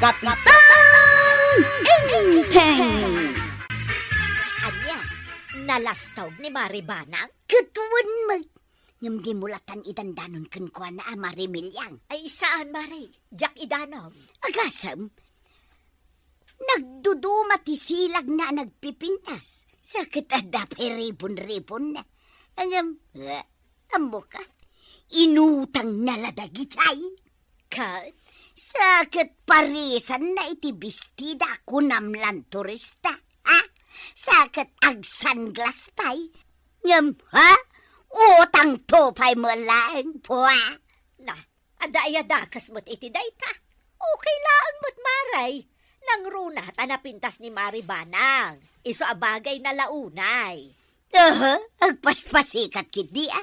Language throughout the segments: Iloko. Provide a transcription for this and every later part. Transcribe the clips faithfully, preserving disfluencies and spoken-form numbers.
Kapitan Enteng! Ania, nalastog ni Mari Banang? Ket wen met, ngem di mo latan idandanon kenkuana a Mari Miliang. Ay, saan, Mari? Diak idanon. Agasem, nagduduma ti silagna a nagpipintas. Sa ket adda pay ribon-ribonna. Ngem, eh, ammoka, inutangna la dagijay. Ket? Sa ket parisanna iti bestida a kunam lan turista, ha? Sa ket agsanglas pay. Ngem, ha? Utangto pay met laeng, pua. Na, adda aya dakes met iti dayta? Okay laeng met, Mari. Nangruna ta napintas ni Mari Banang. Isu a bagayna la unay. Aha, agpaspasikat ketdi, a.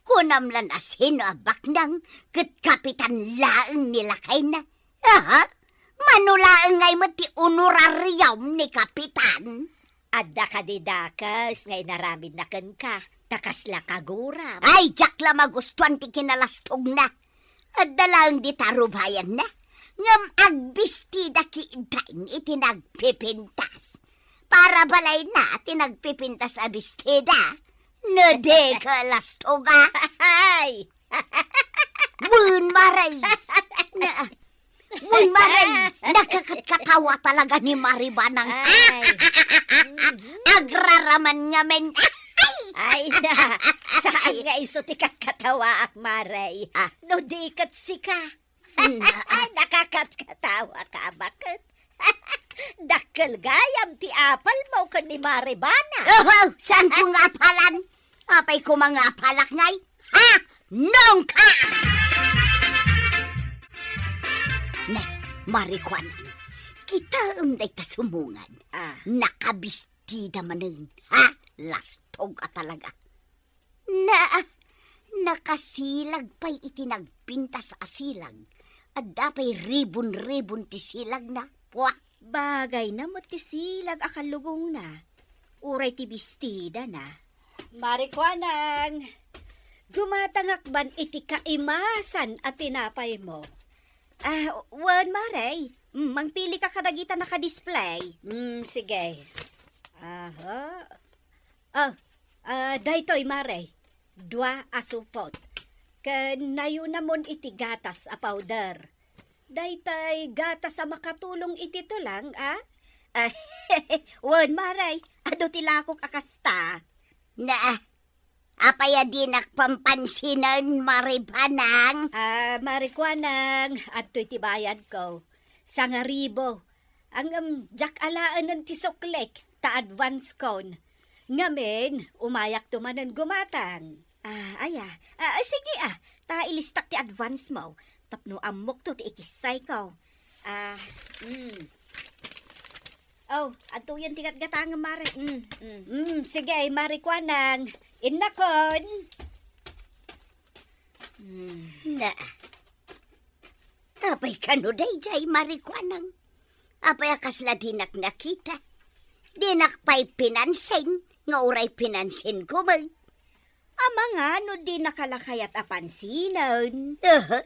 Kunam lan a sino a baknang ket kapitan laeng ni lakayna. Aha, mano laeng ngay met ti honorarium ni kapitan? Adda kadi dakes nga inaramidna kenka, ta kasla kaguram? Ay, diak la magustuan ti kinalastogna. Adda laeng dita rubayanna, ngem agbestida ketdin iti nagpipintas. Para balayna ti nagpipintas a bestida, no di ket lastoga. Ay! Wen, Mari! Na, wen, Mari! Nakakatkatawa talaga ni Mari Banang. Ay. Agraraman ngamin. Ay na, saan nga isu ti katkatawaak, Mari? Ah. No di ket sika. Na. Nakakatkatawa ka, baket? Dakkel gayam ti apalmo ken ni Mari Banang. Oho, saanko nga apalan? Apay koma nga apalak ngay? Ha? Nongka! Ne, Mari Kuanang, kitaem dayta sumongan. Ah. Nakabis- Tida manen, ha? Lastog a talaga. Na, nakasilag pay iti nagpintas a silag. Adda pay ribon-ribon ti silagna. Pua! Bagayna met ti silag a kallugongna. Uray ti bestidana. Mari Kuanang, gumatangak man iti kaimasan a tinapaymo. Ah, wen, Mari. Mm, mangpili ka kadagita naka-display. Mm, sige. Aha. Oh, ah, daytoy, Mari. Dua a supot. Ken nayunamon iti gatas a powder. Daytoy gatas a makatulong iti tulang, a? Ah, wen, Mari. Adu ti lakok a kasta. Na, Apay a dinak pampansinen, Mari Banang? Ah, Mari Kuanang, adtoy ti bayadko. Sangaribu. Ngem, diak alaenen ti suklik, ta advance kon. Ngamin, umayakto manen gumatang. Ah, aya. Ah, sige, ah. Ta ilistak ti advance mo. Tapno ammokto ti ikissayko. Ah, mm. Oh, adtoyen ti gatgatangem, Mari. Mm, mm. Mm, sige, Mari Kuanang. Innakon. Mm. Na. Apay kano dayjay, Mari Kuanang? Apay a kasla dinak nakita? Dinak pay pinansin, nga uray pinansin ko met. Amangan no di nakalakayat a pansinen. Aha,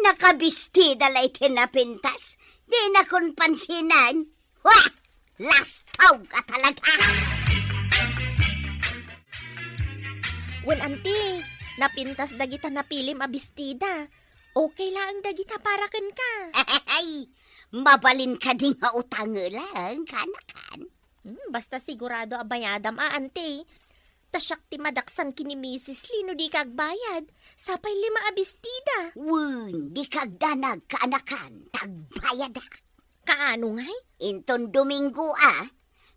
nakabistida la iti napintas. Dinakon pansinen. Wah! Lastog a talaga! Wen, anti, napintas dagita napilim a bestida. Okay laeng dagita para kenka. Ay, mabalin kadi nga utangela, kanakan? Hmm, basta sigurado a bayadam a, anti. Ta siak ti madaksan ken ni Misis Lee no dika agbayad. Sapay lima a bestida. Wen, dika agdanag, kaanakan, ta agbayadak. Kaano ngay? Inton Domingo a,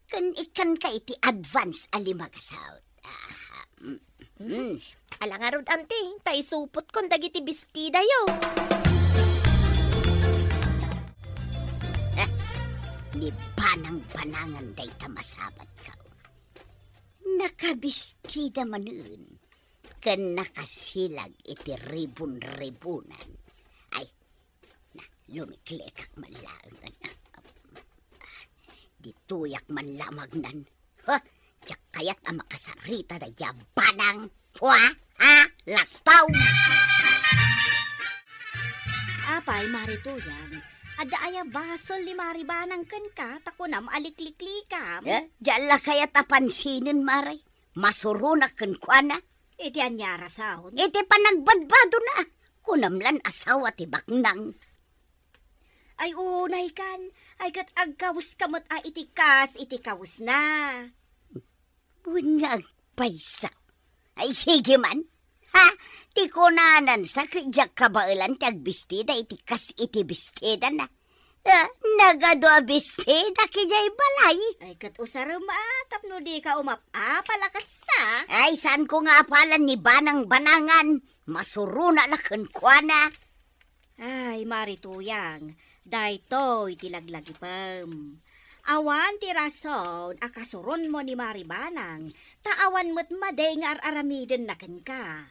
ken ikkanka iti advance a lima ka saut. Ah, mm, mm. Ala ngarud, anti, ta isupotkon dagiti bestidayo. Eh, ni banang-banangan dayta masabatko. Nakabistida manen ken nakasilag iti ribon-ribonan. Ay, na, lumiklikak man laeng. Ditoyak man lamagnan. Ha? Diak kayat a makasarita dayta banang. Pua? Ha? Lastaw! Apay, Mari Tuyang, Adda aya basol ni Mari Banang kenka, ta kunam a likliklikam? Eh, diak la kayat a pansinen, Mare. Masuronak kenkuana. Iti ania a rason? Iti panagbadbadona. Kunam lan asawa ti baknang. Ay, unay kan. Ay, ket agkawes ka met a iti kas iti kawesna. Wen nga agpaysa. Ay, sige man. Ha? Ti kunanan sa ket diak kabaelan ti agbistida iti kas iti bistidana. Ah, nagadu a bistida idiay balay. Ay, ket usarem a, tapno dika umap-apal a kasta. Ay, saanko nga apalan ni Banang Banangan. Masurona la kenkuana. Ay, Mari Tuyang, daytoy ti laglagipem. Awan ti rason a kasuronmo ni Mari Banang, ta awan met madi nga ar-aramidenna kenka.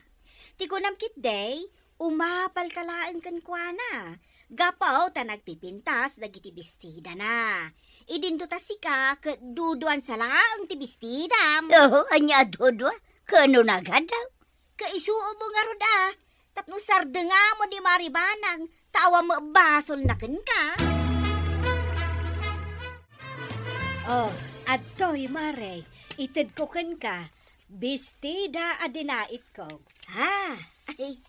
Ti kunam ketdi, umapalka laeng kenkuana, gapu ta nagpipintas dagiti bestidana. Idinto ta sika ket duduansa laeng ti bestidam. Oho, ania a dudua? Kano nagadaw? Kaisuotmo ngarud a, tapno sardengamo ni Mari Banang, ta awan met basolna kenka. Oh, adtoy, Mare, itedko kenka, bestida a dinaitko. Ha? Ay,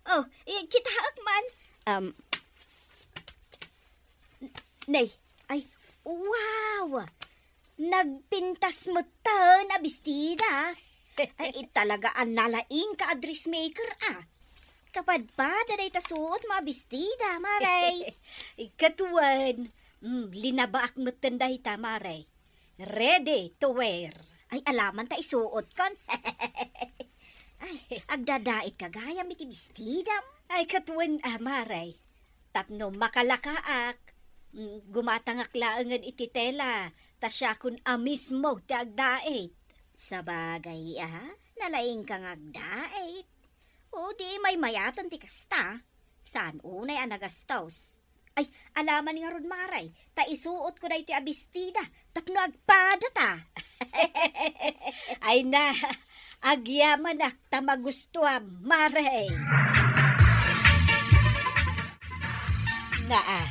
oh, i-, kitaek man. Um, n-, nay, ay, wow! Nagpintas metten a bestida. Ay, talaga a nalaingka a dressmaker, a. Kapadpada dayta suotmo a bestida, Mare. Ket wen, mm, linabaak metten dayta, Mare. Ready to wear. Ay, alaman ta isuotkon. Ay, agdadait ka gayam iti bestidam. Ay, ket wen, a, Mare. Tapno makalakaak, mm, gumatangak laengen iti tela, ta siakon a mismo ti agdait. Sabagay, a, nalaingka nga agdait. O, di maymayaten ti kasta. Saan unay a nagastos? Ay, alaman ngarud, Mare, ta isuotko daytoy a bestida tapno agpadata. Ay na, agyamanak ta magustuam, Mare. Naa,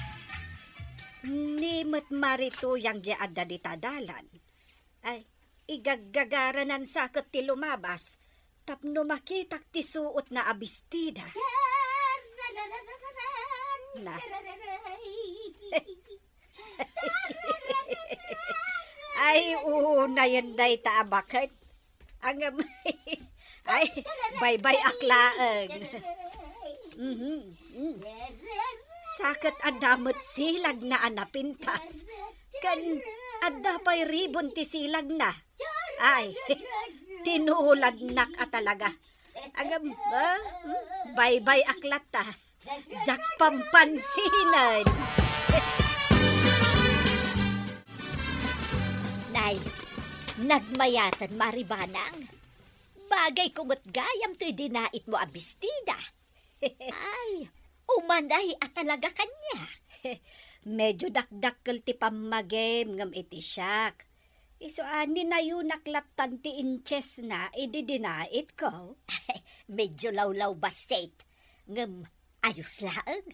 ni met Mari Tuyang diay adda dita dalan. Ay, igaggagaranansa ket ti lumabas tapno makitak ti suotna a bestida. Na. Ay, unayen dayta a baket. Ngem, ay, baybay-ak laeng. Mhm, mm. Sa ket adda met silagna a napintas. Ken adda pay ribon ti silagna. Ay, tinuladnak a talaga. Ngem, ah, hmm? Baybay-ak latta. Diak pampansinen. Nay, nagmayaten, Mari Banang. Bagayko met gayam toy dinaitmo a bestida. Ay, umanay a talaga kaniak. Medyo dakdakkel ti pammagim ngem iti siak. Isu a, ninayonak lattan ti inchesna idi dinaitko. Medyo lawlawbassit, ngem ayos laeng.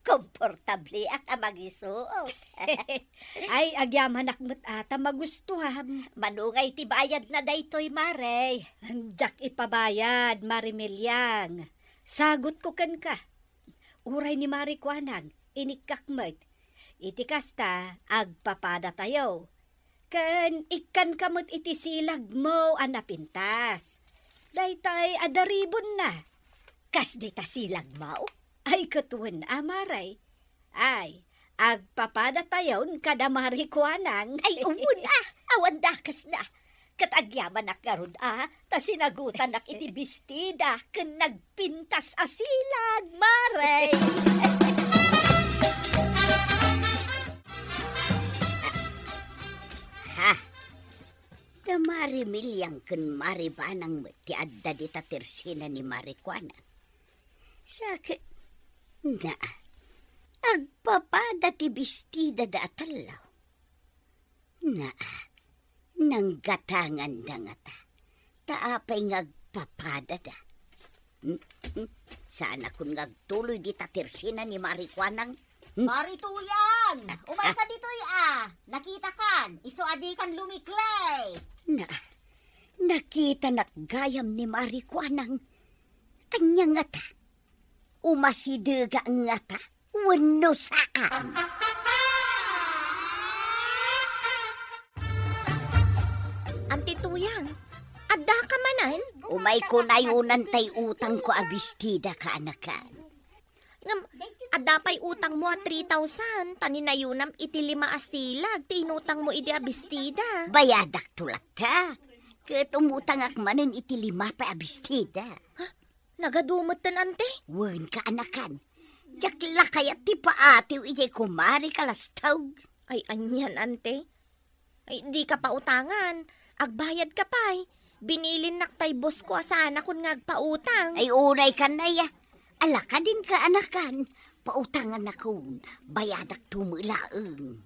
Komportableak a mangisuot. Ay, agyamanak met a ta magustuam. Mano ngay ti bayadna daytoy, Mare? Diak ipabayad, Mari Miliang. Sagutko kenka. Uray ni Mari Kuanang, inikkak met. Iti kasta, agpapadatayo. Ken ikkanka met iti silagmo a napintas. Daytay adda ribonna. Kas dita silagmo? Ay, ket wen a, Mare. Ay, agpapadatayon kada Mari Kuanang. Ay, wen a, awan dakesna. Ket agyamanak ngarud a, ta sinagutanak iti bestida ken nagpintas a silag, Mare. Ha? Da Mari Miliang ken Mari Banang met ti adda dita tersina ni Mari Kuanang. Sa ket, na, agpapada ti bestidada a tallaw. Naa, nanggatanganda ngata. Ta apay nga agpapadada? Hmm, hmm, saanakon nga agtuloy dita tersina ni Mari Kuanang? Hmm? Mari Tuyang, umay ka ditoy a. Nakitakan, isu a dikan lumiklay. Na, nakitanak gayam ni Mari Kuanang. Ania ngata? Umasidega ngata wenno saan? Anti Tuyang, adda ka manen? Umay ko nayunan tay utangko a bestida, kaanakan. Ngem, adda pay utangmo a three thousand, ta ninayunam iti lima a silag ti inutangmo idi a bestida. Bayadakto latta. Ket umutangak manen iti lima pay a bestida. Nagadu metten, ante? Wen, kaanakan. Diak la kayat ti paatiw idiay kumare kalastog. Ay, anian, ante? Ay, dika pautangan. Agbayadka pay. Binilinnak tay boss ko a saanakon nga agpautang. Ay, unay kan aya. Ala kadin, kaanakan. Pautangannakon. Bayadakto met laeng.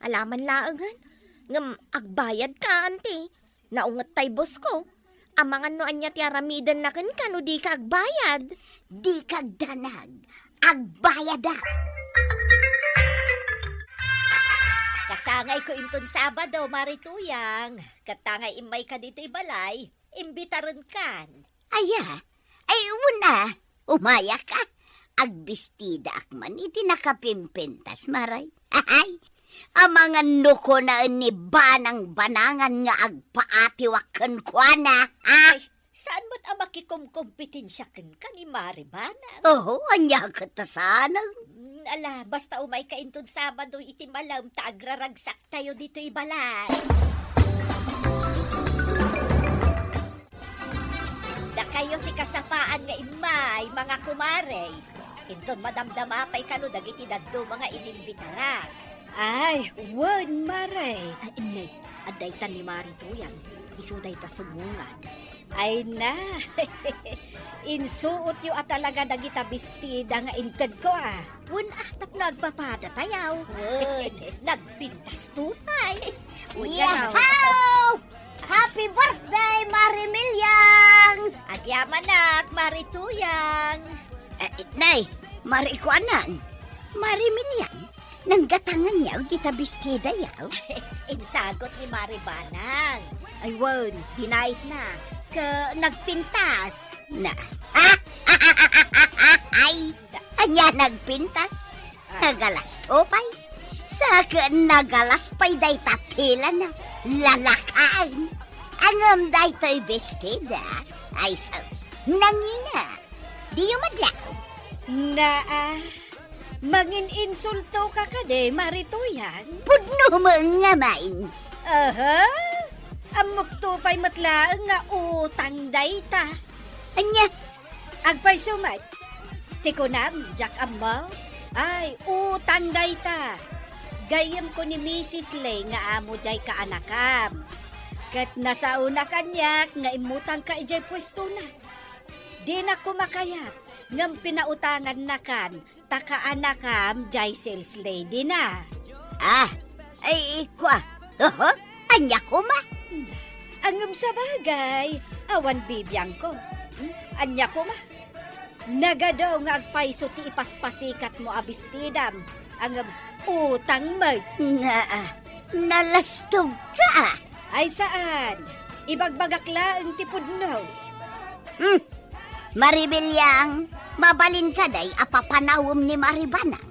Ala man laengen. Ngem agbayadka, ante. Naunget tay boss ko. Amangan no ania ti aramidenna kenka no dika agbayad. Dika agdanag. Agbayadak. Kasangayko inton Sabado, Mari Tuyang. Ket ta nga immayka ditoy balay, imbitarenkan. Aya? Ay, una, umayak a. Agbestidaak man iti nakapimpintas, Mari. Ay, amangan no kunaen ni Banang Banangan nga agpaatiwak kenkuana, ha? Ay, saan met a makikumkompetensia kenka ni Mari Banang? Oho, ania ket ta saanen? Mm, ala, basta umayka inton Sabado iti malem ta agraragsaktayo ditoy balay. Dakayo ti kasapaan nga immay, mga kumare. Inton madamdama pay kano dagiti dadduma nga inimbitarak. Ay, wen, Mare. Ay, inne, adda itan ni Mari Tuyang. Isu dayta sumungan. Ay na, insuotyo a talaga dagita bestida nga intedko, a. Wen, a, tapno agpapadatayaw. Wen, nagpintasto pay. Wen, Yahaw! Happy birthday, Mari Miliang! Agyamanak, Mari Tuyang! Eh, nay, Mari Kuanang, Mari Miliang, nanggatangan yaw dita bestida yaw? Insagut ni Mari Banang. Ay, wen, dinait na. Ka nagpintas. Na. Ay, ania nagpintas? Nagalas to pay. Saka nagalas pay dayta tilana. Lalakaen. Ngem daytoy bestida. Ay, sus. Nangina. Diyo madlaw. Naa. Mangin-insulto ka kadi, Mari Tuyang? Pudno mo nga main. Aha. Ammok to pay met laeng nga utang dayta. Ania? Agpayso met. Ti kunam, diak ammo? Ay, utang dayta. Gayyemko ni Misis Lay nga amo diay kaanakam. Ket nasaona kaniak nga immutangka idiay puestona. Dinak koma kayat ngem pinautangannakan ta kaanakam diay sales lady na. Ah, ay, kua. Oho, ania koma? Ngem sabagay, awan bibiangko. Hmm? Ania koma? Nagadu nga agpayso ti ipaspasikatmo a bestidam, ngem utang met. Nga, ah, nalastogka, ah. Ay saan, ibagbagak laeng ti pudno. Hmm, Mari Miliang, mabalin kadi a papanawem ni Mari Banang?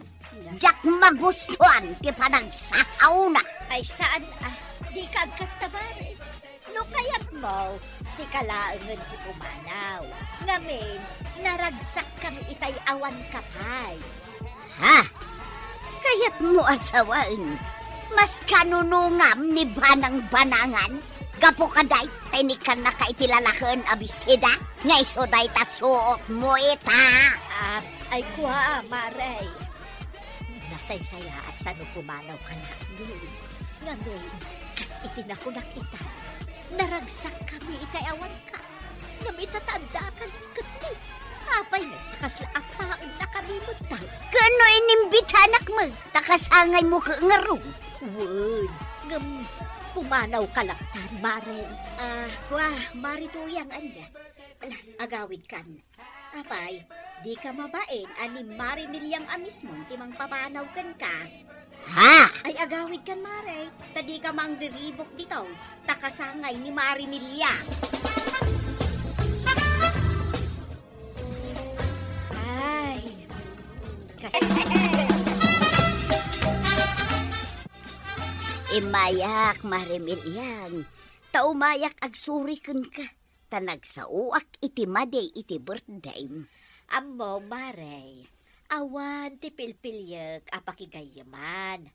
Diak magustuan ti panagsasaona. Ay, saan a? Dika agkasta, Mari. No kayatmo, sika laengen ti pumanaw. Ngamin, naragsakkami itay awanka pay. Ha? Kayatmo a sawen, maskanunongam ni Banang Banangan? Gapu kadi, ta inikkannaka iti lalaken a bestida, nga isu dayta suotmo ita. Ah, ay kua, Mare. Nasaysayaat sano pumanaw ka laeng. Ngamin, kas iti nakunak ita, naragsakkami itay awanka. Ngem ita ta addakan ket ni, apay met ta kasla a taenna kami met ta? Ken no inimbitanak met, ta kasangaymo ket ngarud. Wen, ngem pumanaw ka latta, Mare. Ah, kua, Mari Tuyang, ania? Ala, agawidkan. Apay, dika mabain a ni Mari Miliang a mismon ti mangpapanaw kenka? Ha? Ay, agawidkan, Mare, ta dika mangriribuk ditoy, ta kasangay ni Mari Miliang. Ay, kas- Immayak, Mari Miliang, ta umayak agsuri kenka, ta nagsaoak iti madi iti birthdayem. Ammo, Mare, awan ti pilpiliek a pakigayyeman.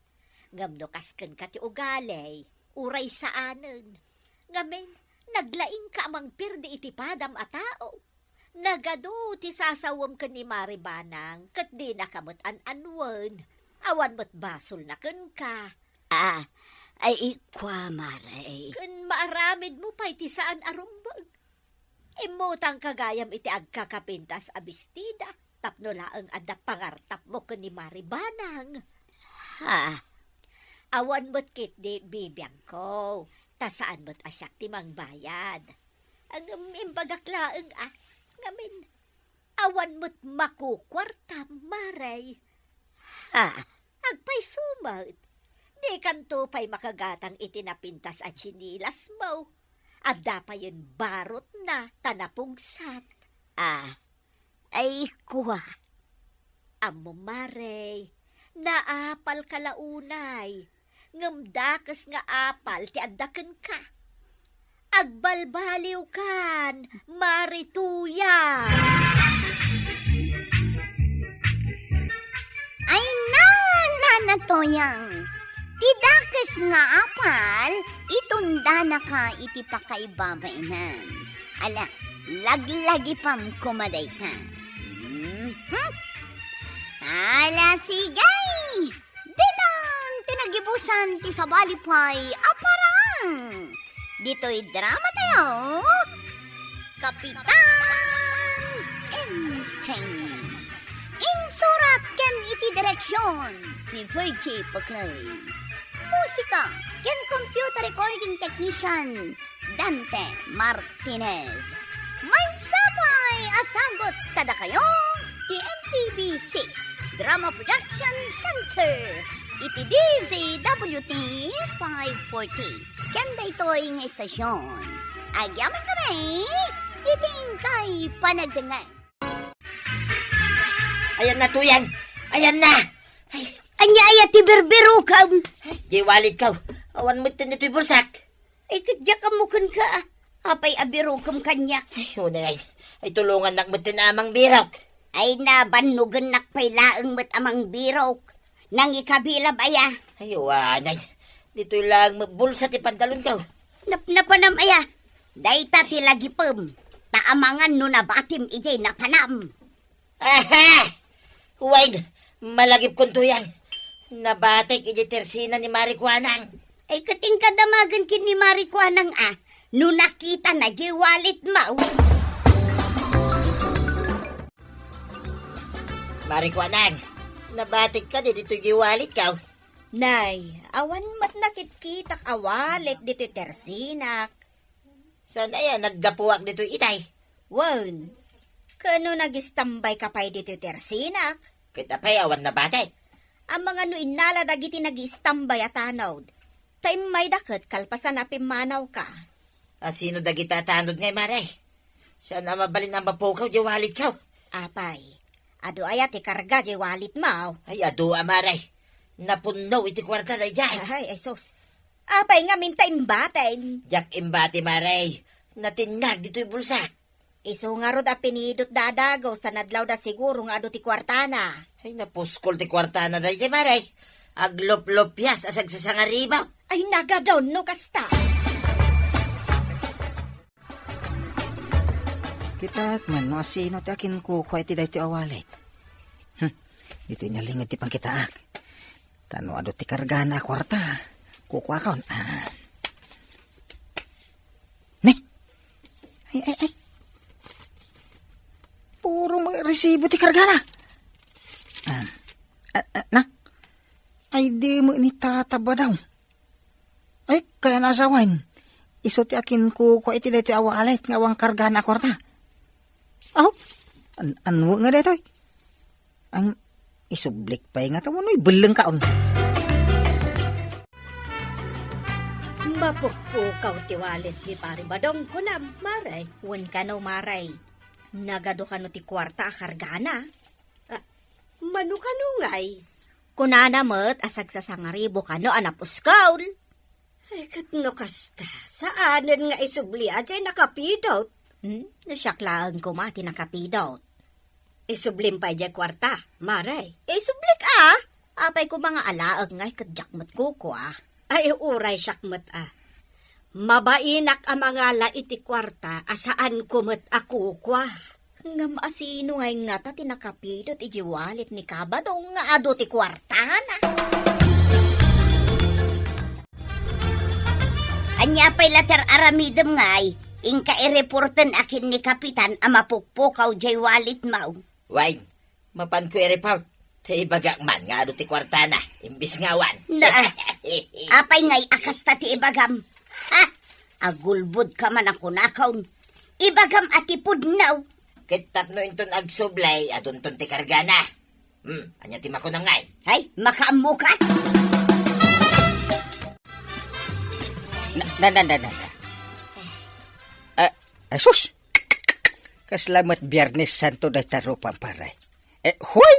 Ngem no kas kenka ti ugali, uray saanen. Ngamin, naglaingka a mangpirdi iti padam a tao. Nagadu ti sasawem ken ni Mari Banang, ket dinaka met an-anuen. Awan met basolna kenka. Ah, ay, kua, Mare. Ken maaramidmo pay ti saan a rumbeng. Immutangka gayam iti agkakapintas a bestida, tapno laeng adda pangartapmo ken ni Mari Banang. Ha? Awan met ketdi bibiangko, ta saan met a siak ti mangbayad. Ngem imbagak laeng a, ngamin, awan met makukuartam, Mare. Ha? Agpayso met. Dikanto pay makagatang iti napintas a tsinilasmo. Adda payen barotna ta napugsat. Ah, ay, kua. Ammo, Mare, naapalka la unay. Ngem dakes nga apal ti adda kenka. Agbalbaliwkan, Mari Tuyang! Ay, na, Nana Tuyang! Ti dakes nga apal, itundanaka iti pakaibabainam. Ala, laglagipam koma dayta. Mhm. Ala, sige! Ditan ti nagibusan ti sabali pay a parang. Ditoy drama tayo, Kapitan Enteng. Insurat ken iti direksyon ni Virgie Paclay. Musika ken computer recording technician Dante Martinez. Maysa pay a sagut kadakayo ti M P B C Drama Production Center iti D Z W T five forty. Ken daytoy nga estasyon, agyamankami iti inkay panagdengngeg. Ayanna, Tuyang! Ayanna! Ay. Ania aya ti birbirokem? Ay, di walletko. Awan met ditoy bulsak. Ay, ket diak ammo kenka. Apay a birokem kaniak? Ay, unay, ay. Ay, tulongannak met a mangbirok. Ay, nabannogennak pay laeng met a mangbirok. Nangikabilab aya? Ay, awan, ay. Ditoy laeng met bulsa ti pantalonko. Napnapanam aya? Dayta ti lagipem. Ta amangan no nabatim idiay napanam. Aha! Wen, malagipkon, Tuyang. Nabatek idiay tersina ni Mari Kuanang. Ay, ket inka damagen ken ni Mari Kuanang a, no nakitana diay walletmo. Mari Kuanang, nabatekka ditoy walletko. Nay, awan met nakitkitak a wallet ditoy tersinak. Saan aya naggapuak ditoy itay? Wen, ket no nag-istambayka pay ditoy tersinak? Ket apay awan nabatek? Amangan no innala dagiti nag-iistambay a tanod. Ta immayda ket kalpasan a pimmanawka. A sino dagita a tanod ngay, Mare? Saan a mabalin a mapukaw diay walletko? Apay, adu aya ti karga diay walletmo? Ay, adu a, Mare. Napunno iti kuarta daydiay. Ay, ay, sus. Apay ngamin ta imbatem? Diak imbati, Mare. Natinnag ditoy bulsak. Isu ngarud a pinidotda a dagus ta nadlawda siguro nga adu ti kuartana. Ay, napuskol ti kuartana daydiay, Mare. Agluplupias a sagsasangariba. Ay, nagadon no kasta. Kitaek man no asino ti akinkukua iti daytoy a wallet. Hmm, ditoy nalinged ti pangkitaak. Ta no adu ti kargana a kuarta, kukuakon. Ah. Ni? Ay, ay, ay. Puro met resibo ti kargana. Ah. Ah, ah, na? Ay, di met ni Tata Badaw. Ay, kayat a sawen. Isu ti akinkukua iti daytoy a wallet nga awan kargana a kuarta. Aw, An-, anwe nga daytoy? Ang isublik pay nga ta, wano ibellengkaon? Mapukpukaw ti wallet ni Pare Badong, kunam, Mare. Wen kano, Mare. Nagadu kano ti kuarta a kargana? Ah, mano kano ngay? Kunana met a sagsasangaribo kano a napuskol. Ay, ket no kasta, saanen nga isubli a jay nakapidot. Hmm? No siak laeng koma ti nakapidot. Isublim pay jay kuarta, Mare. Isublik a? Apay koma nga alaek ngay ket diak met kukua. Ay, uray siak met a. Mabainak a mangala iti kuarta a saanko met a kukua. Ngem asino ngay ngata ti nakapidot iti wallet ni Kabadong nga adu ti kuartana? Ania pay la ti ar-aramidem ngay? Inka ireporten a ken ni Kapitan a mapukpukaw jay wallet mo. Wen, mapanko i-report. Ti ibagak man nga adu ti kuartana, imbis nga awan. Na, apay ngay a kasta ti ibagam? Ha? Agulbodka man a kunakon. Ibagam a ti pudno. Ket tapno inton agsubli, adunton ti kargana. Hmm, ania ti makunam ngay? Ay, makaammoka? Na, na, na, na, na, na. Ah, ah, sus! Kasla met Biyernes Santo dayta rupam, pare. Eh, hoy!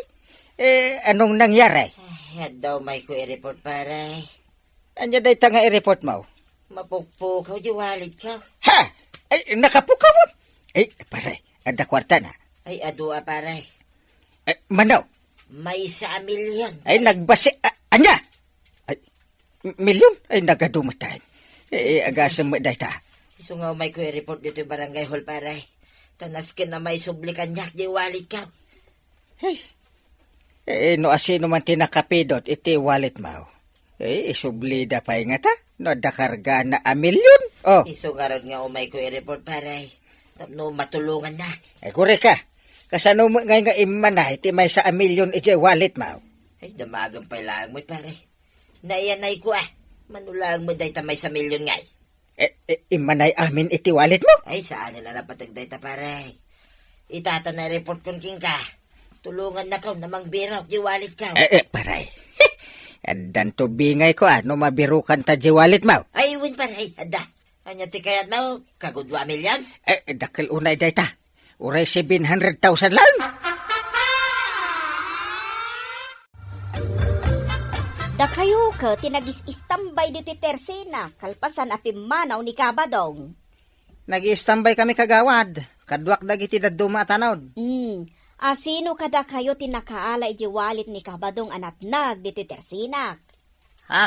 Eh, anong nangyari? Ay, adda umayko i-report, pare. Ania dayta nga i-report mo? Mapukpukaw di wallet ko. Ha? Ay, nakapukaw? Ay, pare, adda kuartana? Ay, adu a, pare. Eh, mano? Maysa a milyon. Ay, nagbasi-, a-, ania? Ay, M-, milyon? Ay, nagadu met tayo. Eh, eh, agasem met dayta. Isu nga umayko i-report ditoy barangay hall, pare. Ta nasken a maisubli kaniak di wallet ko. Hey. Eh, no asino man ti nakapidot iti wallet mo? Eh, isublida pay ngata. No adda kargana a milyon. Oh. Isu ngarud nga umayko i-report, pare. Tapno matulongannak. Eh, korek ka. Kasano met ngay nga immanay ti maysa a milyon iti wallet mo? Ay, damagem pay laeng met, pare. Naiyanayko, ah. Mano laeng met dayta maysa milyon ngay? Eh, eh, immanay amin iti wallet mo? Ay, saanen a napateg dayta, pare. Itata na i-report kon kenka. Tulongannakon a mangbirok di wallet ko. Eh, eh, pare. Addan to bingayko, ah, no mabirokanta di wallet mo. Ay, wen, pare, adda. Ania ti kayatmo? Kagudua a milyon? Eh, dakkel unay dayta. Uray seven hundred thousand lang. Dakayo ket ti nagis-istambay ditoy tersena, kalpasan a pimmanaw ni Kabadong. Nag-istambay kami, kagawad. Kaduak dagiti dadduma a tanod. Hmm. Asino kadakayo ti nakaala iti wallet ni Kabadong a natnag ditoy tersenak? Ha?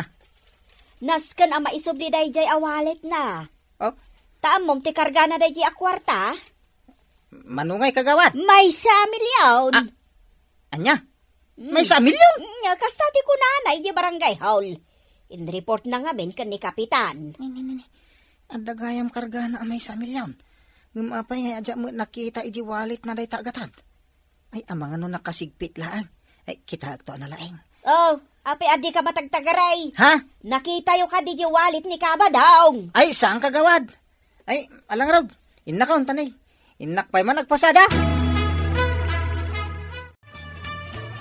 Nasken a maisubli daydiay a walletna. Oh? Ta ammom ti kargana daydiay a kuarta? Mano ngay, kagawad? Maysa a milyon. Ah, ania? Mm. Maysa a milyon? Mm, kasta ti kunana iti barangay hall. Inreportna ngamin ken ni Kapitan. Ni, ni, ni, ni. Adda gayam kargana a maysa a milyon. Ngem apay nga ania met nakita iti walletna dayta a gatad? Ay, amangan no nakasigpit laeng. Ay, kitaekto a nalaing. Oh, apay a dika matagtagaray? Ha? Nakitayo kadi iti wallet ni Kabadong? Ay, saan, kagawad. Ay, alangrod. Innakon, tanay. Innak pay man agpasada.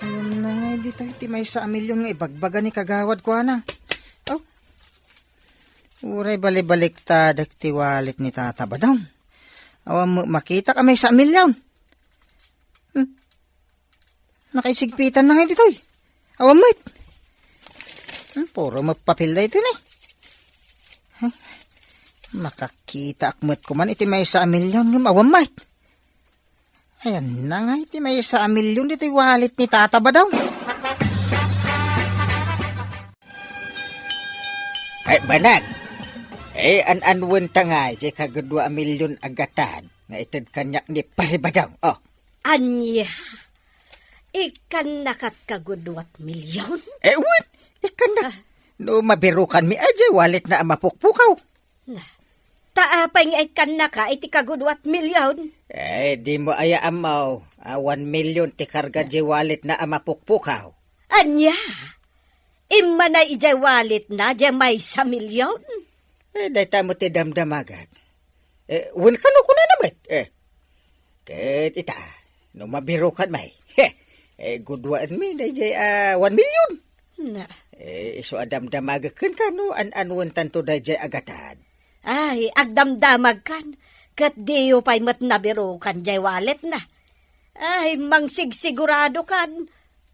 Ayan na nga, ditoy ti maysa a milyon nga ibagbaga ni kagawad kuana. Oh. Uray balibaliktad ti wallet ni Tata Badong. Awan mo makita ka maysa a milyon. Hmm. Nakaisigpitan na nga ditoy. Awan met. Hmm, puro mapapil da ito ni. Hmm. Makakita ak met kuman iti maysa a milyon ngem awan met. Ayan na nga iti maysa a milyon ditoy wallet ni Tata Badong. Ay, banag! Eh, an-anwen ta nga, iti kagudua a milyon a gatad nga ited kaniak ni Pare Badong. Oh. Ania? Ikkannakat kaguduat milyon? Eh, wen, ikkannak. Ah. No mabirukanmi, ay, wallet na a mapukpukaw. Na, ta apay nga ikkannaka iti kaguduat milyon? Eh, di mo aya ammaw, a one million ti karga di wallet na a mapukpukaw. Ania? Immanay idiay wallet na, diay maysa milyon? Eh, dayta mo ti damdamagak. Eh, wen kano kunana met? Eh, ket ita, No mabirokan, may. He, eh, gudwaenmi dayjay a one million. Na. Eh, isu a damdamagek kenka no an-anuentanto dayjay a gatad. Ay, agdamdamagkan. Ket diyo pay met nabirokan jay wallet na. Ay, mangsigsigurado kan.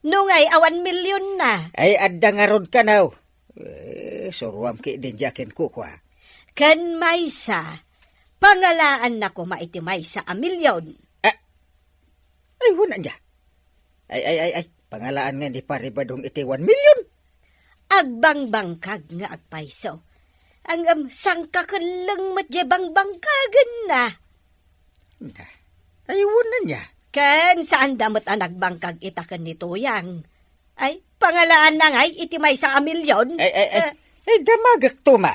No ngay a one million na. Ay, adda ngarud kano. Eh, suroam ketdin diay a kinkukua. Ken maysa, pangalaanna koma iti maysa a million. Ah, ay, wen ania. Ay, ay, ay, ay, pangalaan nga ni Pare Badong iti one million. Agbangbangkag nga agpayso. Ngem, sangkakelleng met jay bangbangkagenna. Na, ay, wen ania. Ken saanda met a nagbangkag ita ken ni Tuyang. Ay, pangalaanna ngay iti maysa a million. Ay, ay, ay. Eh. Ay, damagek to, ma.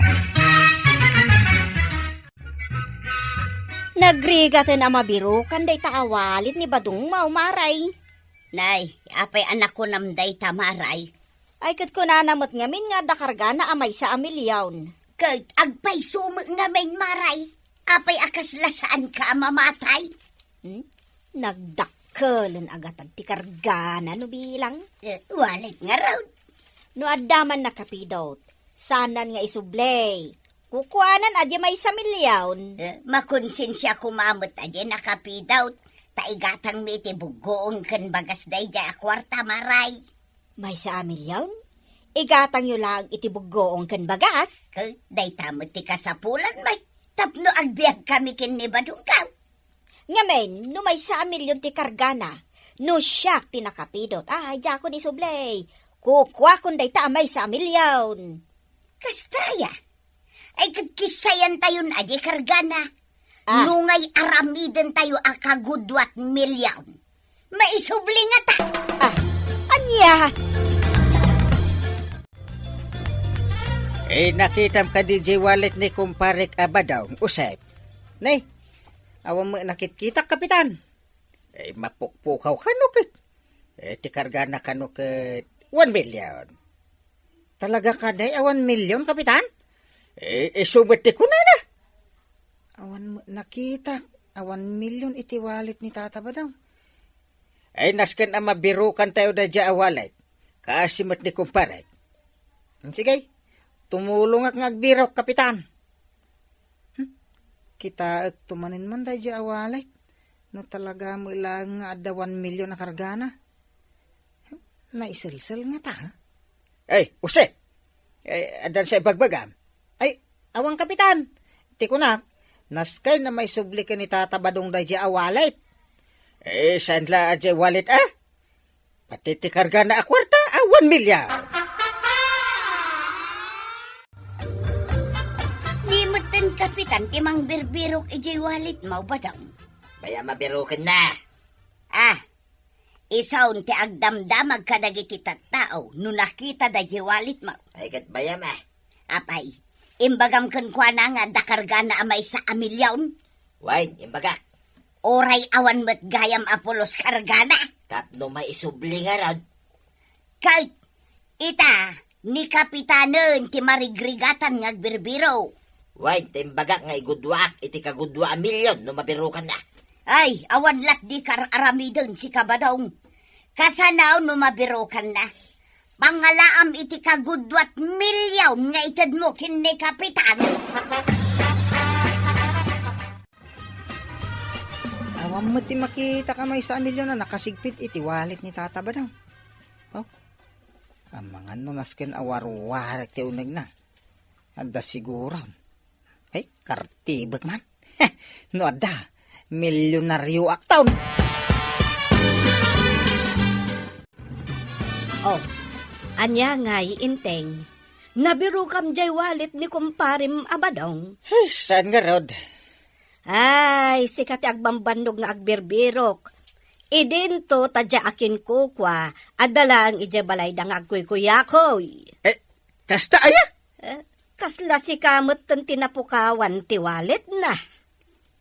Nagrigaten a mabirokan dayta a wallet ni Badong, Maw, Maray. Nay, apay a nakunam dayta, Maray? Ay, ket kunana met ngamin nga adda kargana a maysa a million. Ket agpayso met ngamin, Maray? Apay a kasla saanka a mamatay? Hmm? Nagdakkelen a gatad ti kargana no bilang. Eh, wallet ngarud. No adda man nakapidot, saanan nga isubli. Kukuanan a diay maysa a million. Eh, makonsensia koma met a diay nakapidot, ta igatangmi iti buggoong ken bagas daydiay a kuarta, Maray. Maysa a million? Igatangyo laeng iti buggoong ken bagas? Ket dayta met ti kasapulan, may, tapno agbiagkami ken ni Badong, Maw. Ngamin, no maysa a million ti kargana, no siak ti nakapidot, ay, diakon isubli. Kukuakon dayta a maysa a million. Kasta aya? Ay, ket kissayantayon a diay kargana. Ah. No ngay aramidentayo a kagudua a million, maisubli ngata. Ah, ania? Eh, nakitam kadi diay wallet ni kumparek a Badong, Usep? Nay, awan met nakitkitak, Kapitan. Eh, mapukpukaw kano ket. Eh, ti kargana kano ket one million. Talaga kadi a one million, Kapitan? Eh, isu met ti kunana. Awan met nakitak a one million iti wallet ni Tata Badong. Ay, nasken a mabirokantayo daydiay a wallet. Kaasi met ni kumparek. Hmm, sige, tumulongak nga agbirok, Kapitan. Hmm, kitaekto manen man daydiay a wallet. No talaga met laeng nga adda one million a kargana. Naiselsel ngata, ha? Ay, Jose! Eh, addan sa ibagbagam? Ay, awan, Kapitan. Ti kunak, nasken a maisubli ken ni Tata Badong daydiay a wallet. Eh, saan la a diay wallet, ah? Pati ti kargana a kuarta, ah, one million. Ni metten, Kapitan, ti mangbirbirok idiay wallet mo, Badong. Bayam a birokenna. Ah, isun ti agdamdamag kadagiti tattao no nakitada diay wallet mo. Ay, ket bayam, ah. Apay, imbagam kenkuana nga adda kargana a maysa a million? Wen, imbagak. Uray awan met gayam a pulos kargana. Tapno maisubli ngarud. Ket ita, ni Kapitanen ti marigrigatan nga agbirbiro. Wen, ta imbagak nga igudwaak iti kagudua a million no mabirokanna. Ay, awan lat di kar-aramiden, sika, Badong. Kasano no mabirokanna? Pangalaam iti kagudua a million nga itedmo ken ni Kapitan. Awan met ti makitak a maysa a million a nakasigpit iti wallet ni Tata Badong. Oh, amangan no nasken a warwarek ti unegna. Adda siguro. Ay, kartibek man. No adda, milyonaryoak taon. Oh, ania ngay, Enteng? Nabirokam diay wallet ni kumparem a Badong? Ay, saan ngarud? Ay, sika ti agbambannog nga agbirbirok. Idinto ta dia a kinkukua, adda laeng idiay balayda nga agkuykuyakoy. Eh, kasta aya? Eh, kasla sika metten ti napukawan ti walletna.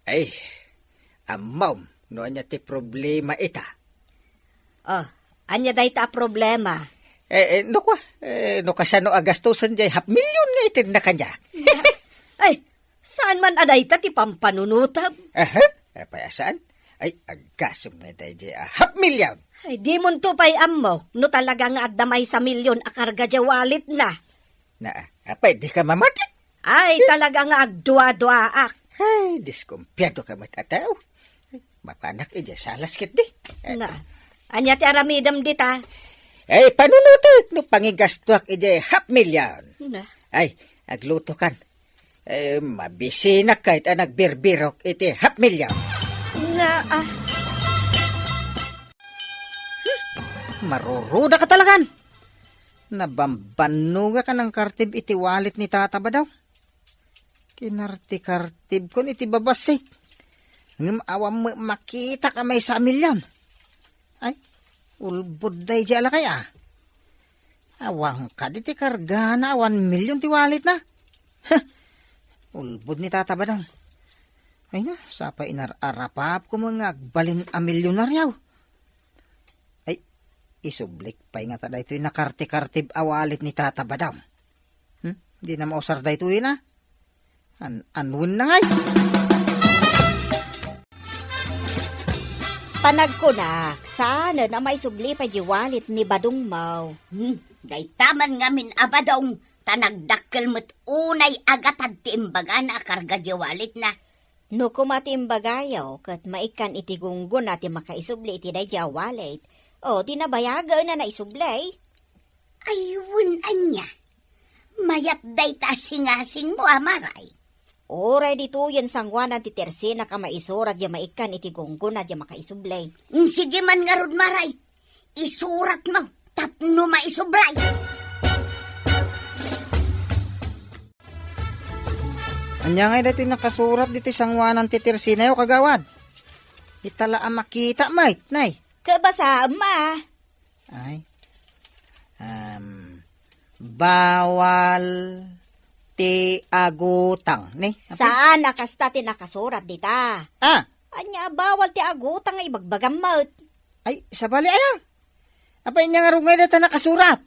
Ay, ammom no ania ti problema ita. Oh, ania dayta a problema? Eh, eh, no kua, eh, no kasano a gastusen diay half million nga itedna kaniak? Ay, saan man a dayta ti pampanunotem? Aha, apay a saan? Ay, aggasem nga daydi a half million. Ay, dimonto pay ammo no talaga nga adda maysa milyon a karga diay walletna. Na, apay, dika mamati? Ay, talaga nga agdua-duaak. Ay, diskumpiado ka met a tao. Mapanak idiay salas ketdi. Na, ania ti aramidem dita? Ay, panunotek no pangigastuak idiay half million. Na. Ay, aglutokan. Eh, mabisinak ket a nagbirbirok iti half million. Nga, ah. Hmm, maruruda ka talagan. Nabambannoga ka nang kartib iti wallet ni Tata Badaw. Kinarti-kartibkon iti babassit. Ngem awan met makitak a maysa a milyon. Ay, ulbod daydi a lakay, ah. Awan kadi ti kargana a one million ti walletna. Heh! Ulbod ni Tata Badong. Ay na, sapay inar-arapapko met nga agbalin a milyonaryo. Ay, isublik pay ngata daytoy nakarti-kartib a wallet ni Tata Badong. Hmm? Dina mausar daytoy na. An-, anuen na ngay? Panagkunak, saanen a maisubli pay di wallet ni Badongmo. Hmm, dayta man ngamin a Badong, ta nagdakkel met unay a gatad ti imbagana a karga di walletna. No koma ti imbagayo, ket maikkan iti gunggona ti makaisubli iti daydi a wallet. O, ti nabayagen a naisubli. Ay, wen ania? Mayat dayta a singasingmo a Maray. Uray ditoyen sangoanan ti tersinak a maisurat ya maikkan iti gunggona ya makaisubli. Mm, sige man ngarud, Maray. Isuratmo tapno maisubli. Ania ngay daytoy nakasurat ditoy sangoanan ti tersinayo, kagawad? Ita la a makita met, nay. Kabasaem, a. Ay. Um, bawal ti agutang, ni? Apay? Saan a kasta ti nakasurat dita. Ah! Ania a bawal ti agutang nga ibagbagam met? Ay, sabali aya. Apay, ania ngarud ngay dayta nakasurat?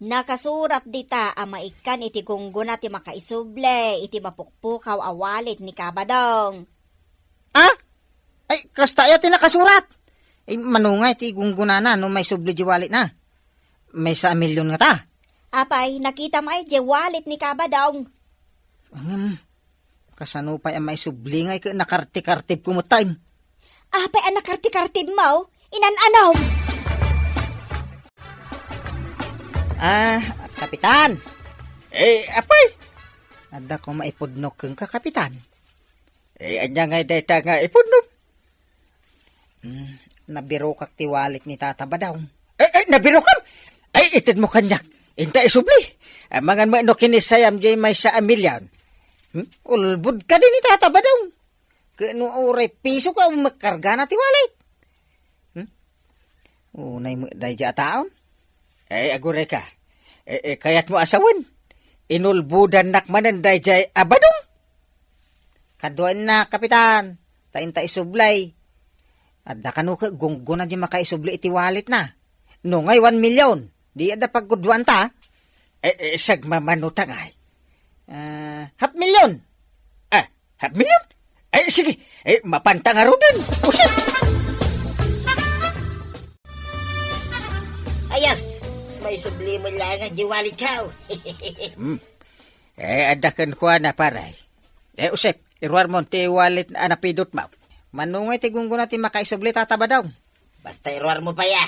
Nakasurat dita a maikkan iti gunggona ti makaisubli iti mapukpukaw a wallet ni Kabadong. Ah? Ay, kasta aya ti nakasurat? Ay, mano ngay ti gunggonana no maisubli di walletna? Maysa a milyon ngata. Apay, nakitam ay di wallet ni Kabadong? Ngem, kasano pay a maisubli ngay ket nakarti-kartibko met taen? Apay a nakarti-kartibmo? Inan-anom? Ah, Kapitan! Eh, apay? Adda koma ipudnok kenka, Kapitan. Eh, ania ngay dayta nga ipudnom? Hmm, nabirokak ti wallet ni Tata Badong. Eh, eh, nabirokam? Ay, itedmo kaniak. Inta isubli. Amangan met no kinisayam diay maysa a milyon. Hmm? Ulbod kadi ni Tata Badong. Ket no uray piso ka, makkargana ti wallet. Hmm? Unay met daydi a taon? Eh, aguray ka. Eh, eh, kayatmo a sawen? Inulbodannak manen daydiay a Badong? Kaduaenna, Kapitan, ta inta isublay. Adda kano ket gunggona di makaisubli iti walletna. No ngay one million, di adda pagkuduanta. Eh, eh, sagmamano ta ngay. Ah, half million. Ah, half million? Ay, sige. Eh, mapanta ngaruden. Usit! Ayos! Maisubli mo lang di walletko. Hmm. Eh, adda kenkuana, pare. Eh, Usep, iruarmon ti wallet a napidotmo. Mano ngay ti gunggona ti makaisubli, Tata Badong? Basta iruarmo pay, a.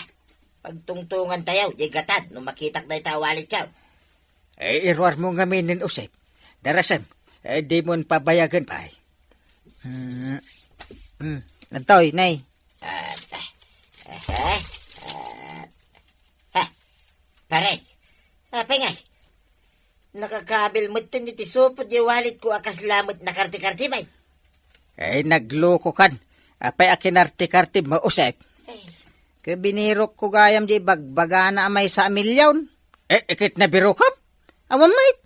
Pagtungtongantayo, di gatad, no makitak dayta a walletko. Eh, iruarmo ngaminen, Usep. Darasem, eh, dimon pabayagen pay. Hmm. Hmm. Adtoy, nay. Ah, ah, ah, ah. Ha? Pare, apay ngay? Nakakabil metten iti supot di walletko a kasla met nakarti-karti pay. Eh, naglukokan. Apay a kinarti-kartibmo, Usep? Ay. Ket binirokko gayam di bagbagana a maysa a milyon. Eh, ket nabirokam? Awan met.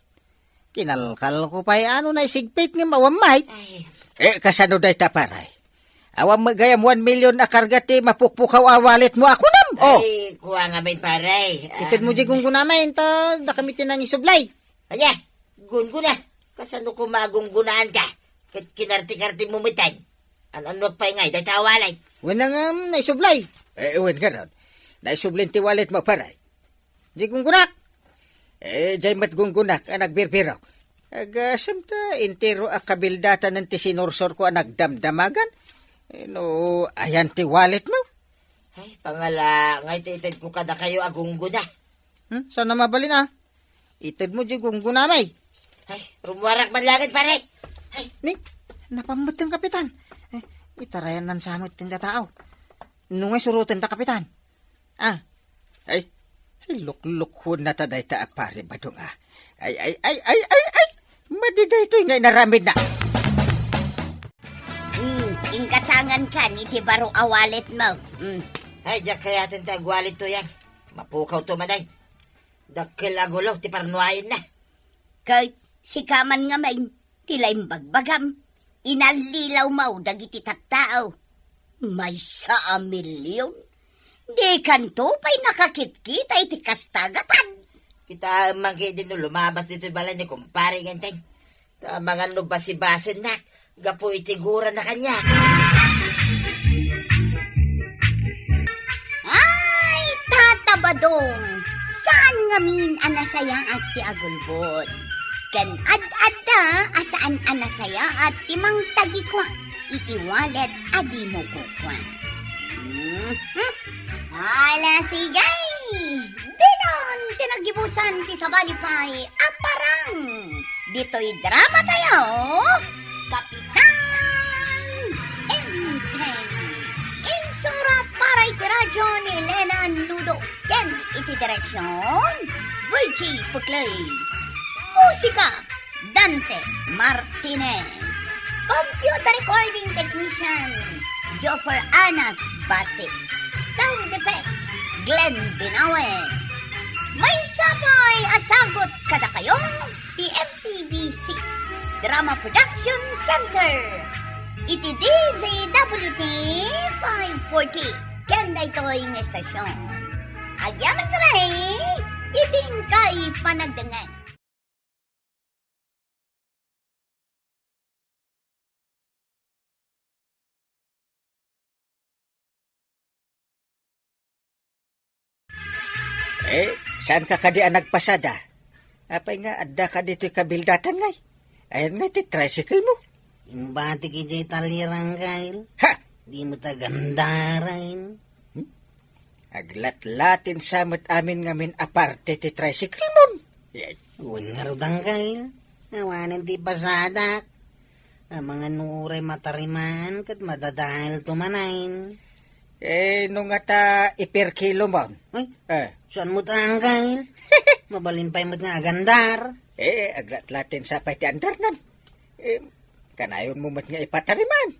Kinalkalko pay a no naisigpit ngem awan met. Ay. Eh, kasano dayta, pare? Awan met gayam one million a karga ti mapukpukaw a walletmo a kunam. Oh. Ay, kua ngamin, pare. Itedmo di gunggona met, ta dakami ti nangisublay. Aya, gunggona. Kasano koma a gunggonaanka? Ket kinarti-kartibmo metten. An-, annoak pay ngay dayta a wallet? Wen, ngem naisublay. Eh, wen ngarud. Naisublin ti walletmo, pare. Di gunggonak. Eh, diay met gunggonak a nagbirbirok. Agasem ta entero a kabildatanen ti sinursorko a nagdamdamagan. Eh, no, ayan ti walletmo? Ay, pangala, nga iti itedko kadakayo a gunggona. Hmm? Saan na mabalin, ah? Itedmo diay gunggona, may. Ay, rumuarak man laeng, pare. Ay. Ni, napammeten, Kapitan. Eh, itarayan nan samot ti tao. No nga suroten ta, Kapitan. Ah. Ay, ay, luklukuenna ta dayta a pare, Badong, ah. Ay, ay, ay, ay, ay, ay. Madi daytoy nga inaramidna. Hmm, inggatangan kan iti baro a walletmo. Hmm. Ay, diak kayaten ti agwallet to yan. Mapukaw to maday. Dakkel a gulo ti parnuayenna. Ket sika man ngamin, ti laeng bagbagam, inallilawmo dagiti tattao. Maysa a milyon? Dikanto pay nakakitkita iti kasta a gatad. Kitaem man ketdi no lumabas ditoy balay ni kumpare Enteng. Ta amangan no basibasennak gapu iti gurana kaniak. Ay, Tata Badong, saan ngamin a nasayaat ti agulbod. Ken ad-adda a saan a nasayaat ti mangtagikua iti wallet a dimo kukua. Mhm. Ala, sige! Ditan ti naggibusan ti sabali pay a parang ditoy drama tayo, Kapitan Enteng. Insurat para iti radyo ni Elena Nudo ken iti direksyon, Virgie Puclay. Musika, Dante Martinez. Computer recording technician, Joffer Anas Basic. Sound effects, Glenn Binawe. Maysa pay a sagut kadakayo ti M P B C Drama Production Center iti D Z W T five forty ken daytoy nga estasyon. Agyamankami iti inkay panagdengngeg. Eh, saan ka kadi a nagpasada? Apay nga, adda ka ditoy kabildatan ngay? Ayan nga ti tricycle mo. Imbatik idiay talirang, Kyle. Ha! Di mo tagandaran. Hmm? Aglatlatin sa met amin ngamin a parte ti tricycle mon. Yay. Wen ngarud, Angkel. Awanen ti pasadak. Amangan no uray matarimaan ket madadael to manen. Eh, no nga ta iperkilo mon. Ay, eh. Saan mo ta, Angkel? Mabalin pay met nga agandar. Eh, aglatlatin sa pay ti andarnan. Eh, kanayon mo met nga ipatarimaan.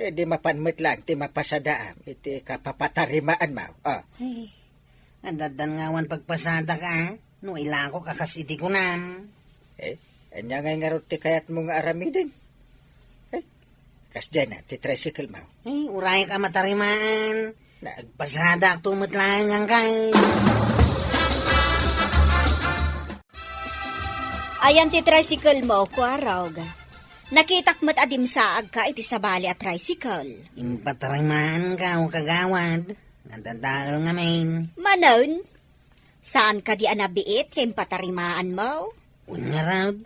Eh, di mapan met lang ti mapasadaam iti kapapatarimaan mo. Ah. Ay, addan nga awan pagpasadak, a? No ilakok a kas iti kunam. Eh, ania ngay ngarud ti kayatmo nga aramiden? Eh, kasdiay na ti tricycle mo. Eh, uray ka matarimaan. Na- Agpasadak to met lang, Angkel. Ayan ti tricycle mo, Kuarog. Nakitak met a dimsaagka iti sabali a tricycle. Impatarimaanka, o kagawad. Nadadael ngamin. Manen? Saan kadi a nabiit ti impatarimaanmo? Wen ngarud,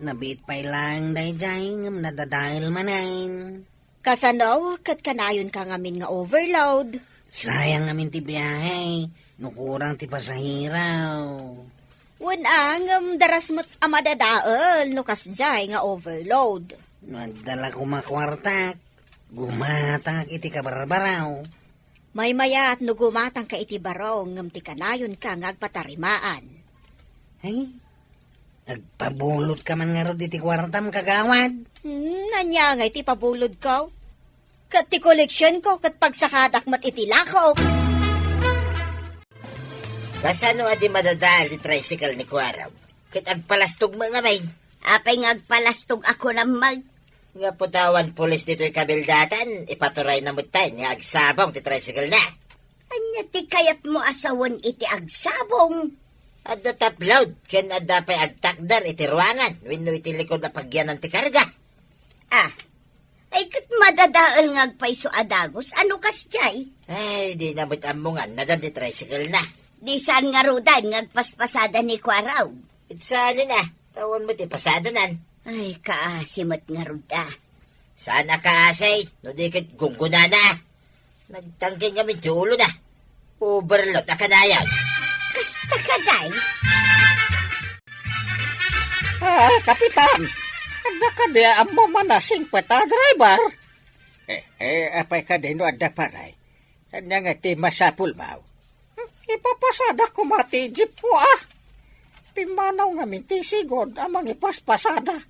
nabiit pay laeng daydiay ngem nadadael manen. Kasano ket kanayonka ngamin nga overload? Sayang ngamin ti biahe no kurang ti pasahero. Wen a, ngem daras met a madadael no kasdiay nga overload. No adda la koma kuartak, gumatangak iti kabarbaraw. Maymayat no gumatangka iti baro ngem ti kanayonka nga agpatarimaan. Ay, agpabulotka man ngarud iti kuartam, kagawad. Hmm, ania ngay ti pabulodko? Ket ti koleksionko ket pagsakadak met iti lakok. Kasano a di madadael ti tricycle ni Kuarog? Ket agpalastog met ngamin. Apay nga agpalastog a kunam met? Nga putawan pulis ditoy kabildatan, ipaturayna met tay nga agsabong ti tricycle na. Ania ti kayatmo a sawen iti agsabong? Adda top load, ken adda pay agtakder iti ruangan wenno iti likod a pagyanan ti karga. Ah, Ay, ket madadael nga agpayso a dagus. Ano kasdiay? Ay, di na met ammo nga nadan ti tricycle na. Di saan ngaruden nga agpaspasada ni Kuaraw? It saanen a, ta awan met ti pasadanan. Ay, kaasi met ngarud a. Saan a kaasi, no di ket gunggonana. Nagtangken ngamin ti ulona. Overload a kanayon. Kasta kadi? Ah, Kapitan, adda kadi a ammo man a singpet a driver? Eh, eh, apay kadi no adda, pare? Ania nga ti masapulmo? Hmm, ipapasadak koma ti jeep ko, a. Pimmanaw ngamin ti sigud a mangipaspasada.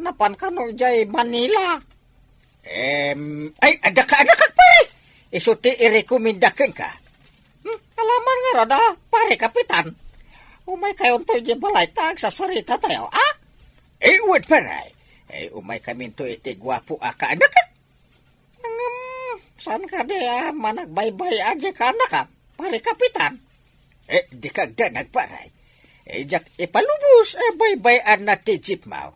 Napan kano idiay Manila. Em, ay, adda kaanakak, pare. Isu ti irekomenda kenka. Hmm, alaman ngarud a, pare Kapitan. Umaykayonto idiay balay ta agsasaritatayo, a? Eh, wen, pare. Eh, umaykaminto iti guapo a kaanakak. Ngem, saan kadi a managbaybay-a diay kaanakak, pare Kapitan? Eh, dika agdanag, pare. Eh, diak ipalubos a baybay-anna ti jeepmo.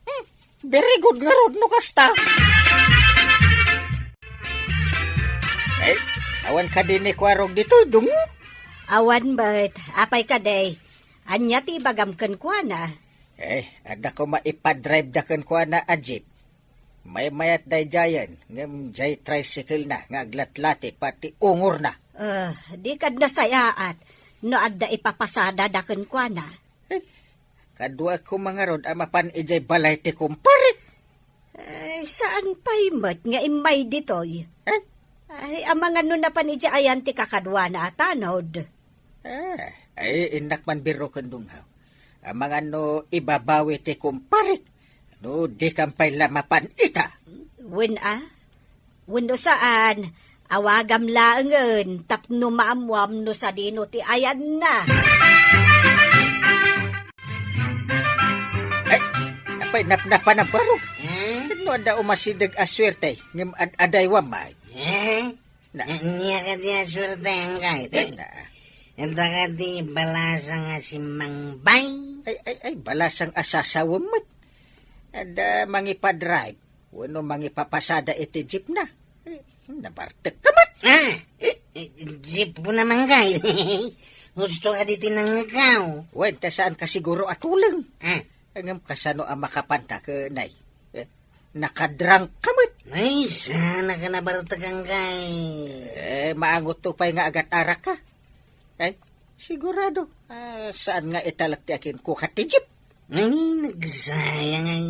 Hmm, very good ngarud no kasta. Eh, awan kadi ni Kuarog ditoy, dungo? Awan met. Apay kadi? Ania ti ibagam kenkuana? Eh, adda koma ipadrive-da kenkuana a jeep. Maymayat daydiayen, ngem diay tricycle na nga aglatlati pati ungorna. Eh, di kad nasayaat no adda ipapasadada kenkuana. Eh, kadua koma ngarud a mapan idiay balay ti kumpare. Ay, saan pay met nga immay ditoy? Eh? Ay, amangan no napan idiay ayan ti kakaduana a tanod. Ah, ay, innak man birro ken dungaw. Amangan no ibabawi ti kumparek, no dikan pay la mapan ita. Wen a? Wenno saan, awagam laengen tapno maammuam no sadino ti ayanna. Ay, apay napnapan ang barog? Hmm? No adda umasideg a suerte, ngem ad-adaywan may. Hmm? Na- Ania kadi a suerte, angkay? Eh, na- Adda kadi balasang a simmangbay? Ay, ay, ay, balasang a sasawem met. Adda mangipadrive, wenno mangipapasada iti jeep na. Eh, nabartek ka met. Ah! Eh, eh, jeep ko naman, kay. Husto kadi ti nangngegko. Wen, ta saan ka siguro a tuleng. Ah. Ngem kasano a makapanta ken nay? Eh, nakadrunk ka met. Ay, saan ka nabartek, angkay? Eh, maangotto pay nga agat-arak ka. Ay, sigurado. Ah, saan nga italek ti akin kukat ti jeep? Ay, nagsayang ay.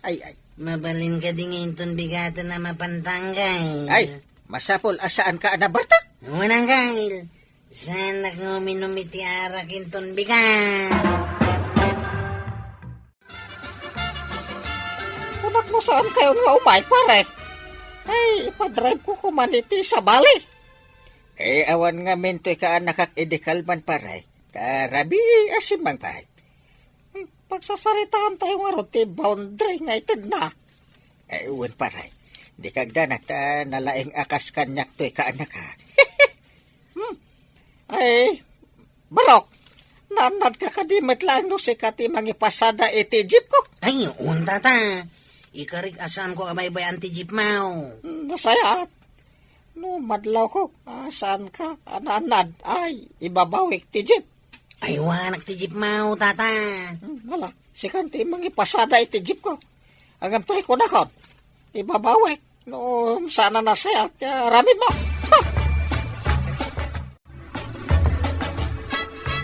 Ay, ay. Mabalin kadi nga inton bigaten a mapanta, angkay? Ay, masapul a saan ka a nabartek. Wen, angkay. Saanak nga uminum iti arak inton bigat. Kunak no saan kayon nga umay, pare. Ay, ipadrive ko koma iti sabali. Eh, awan ngamin toy kaanakak idi kalman, pare. Ta rabii a simmangpay. Hmm, pagsasaritaan tayo ngarud ti boundary nga itedna. Eh, wen, pare. Di kagdanak ta nalaing a kas kaniak toy kaanakak. Hmm. Ay, Barok, naannad ka kadi met laeng no sika ti mangipasada iti jeep ko? Ay, wen, tata. Ikarik a saan ko a baybay-an ti jeep mo. Hmm, nasayaat. No madlaw ko, ah, saan ka? Ana-anad, ay, ibabawik ti jeep. Ay, wanak ti jeep mo, tata. Hmm, hala, sikan ti mangipasada iti jeep ko. Angam tayo ko nakon. Ibabawik. No, sana nasaya, ti aramid mo. Ha!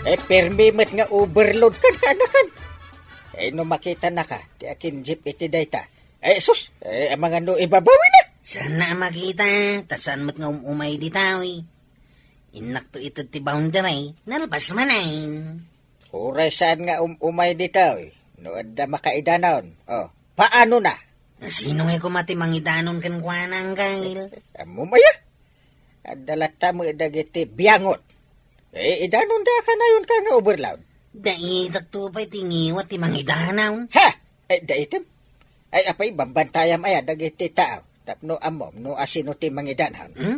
Eh, permi met nga overload kan kaanakan. Eh, no makita naka, ti akin jeep iti dayta. Eh, sus, eh, amangan no ibabawi na. Saan na a makita, ta saan met nga um-umay ditaw, eh. Innak to ited ti boundary, nalpas manen. Uray saan nga um-umay ditaw, eh. No adda makaidanon, oh, paano na? Sino nga koma ti mangidanon kenkuana, angkel? Ammom aya? Adda latta met dagiti biangot. Eh, idanon da kanayon ka nga overload. Daitak to pay ti ngiwat ti mangidanon. Ha! Eh, daitem. Ay, apay, bambantayam aya dagiti tao. Tapno ammom no asino ti mangidanon. Hmm?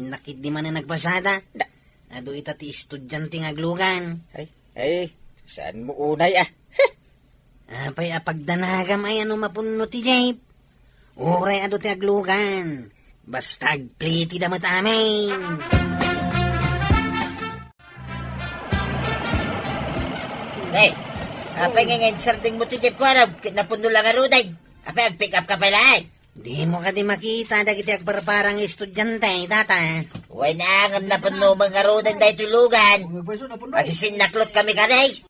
Innak idi manen nagpasada. Da. Adu ita ti estudiante nga aglugan. Ay, ay, saan mo unay, ah? Heh! Apay a pagdanagam ay ano mapunno ti jeep? Uray adu ti aglugan. Basta agplitida met amin. Hey, apay nga nga insardeng mo ti jeep ko, ano? Napuno lang a ruday. Apay, ag-pick up ka pala, ay? Dimo kadi makita dagiti agparpara nga estudiante, data? Wen a, ngem napuno met nga ruday daytoy lugan. Agsisinnaklot kami kadi.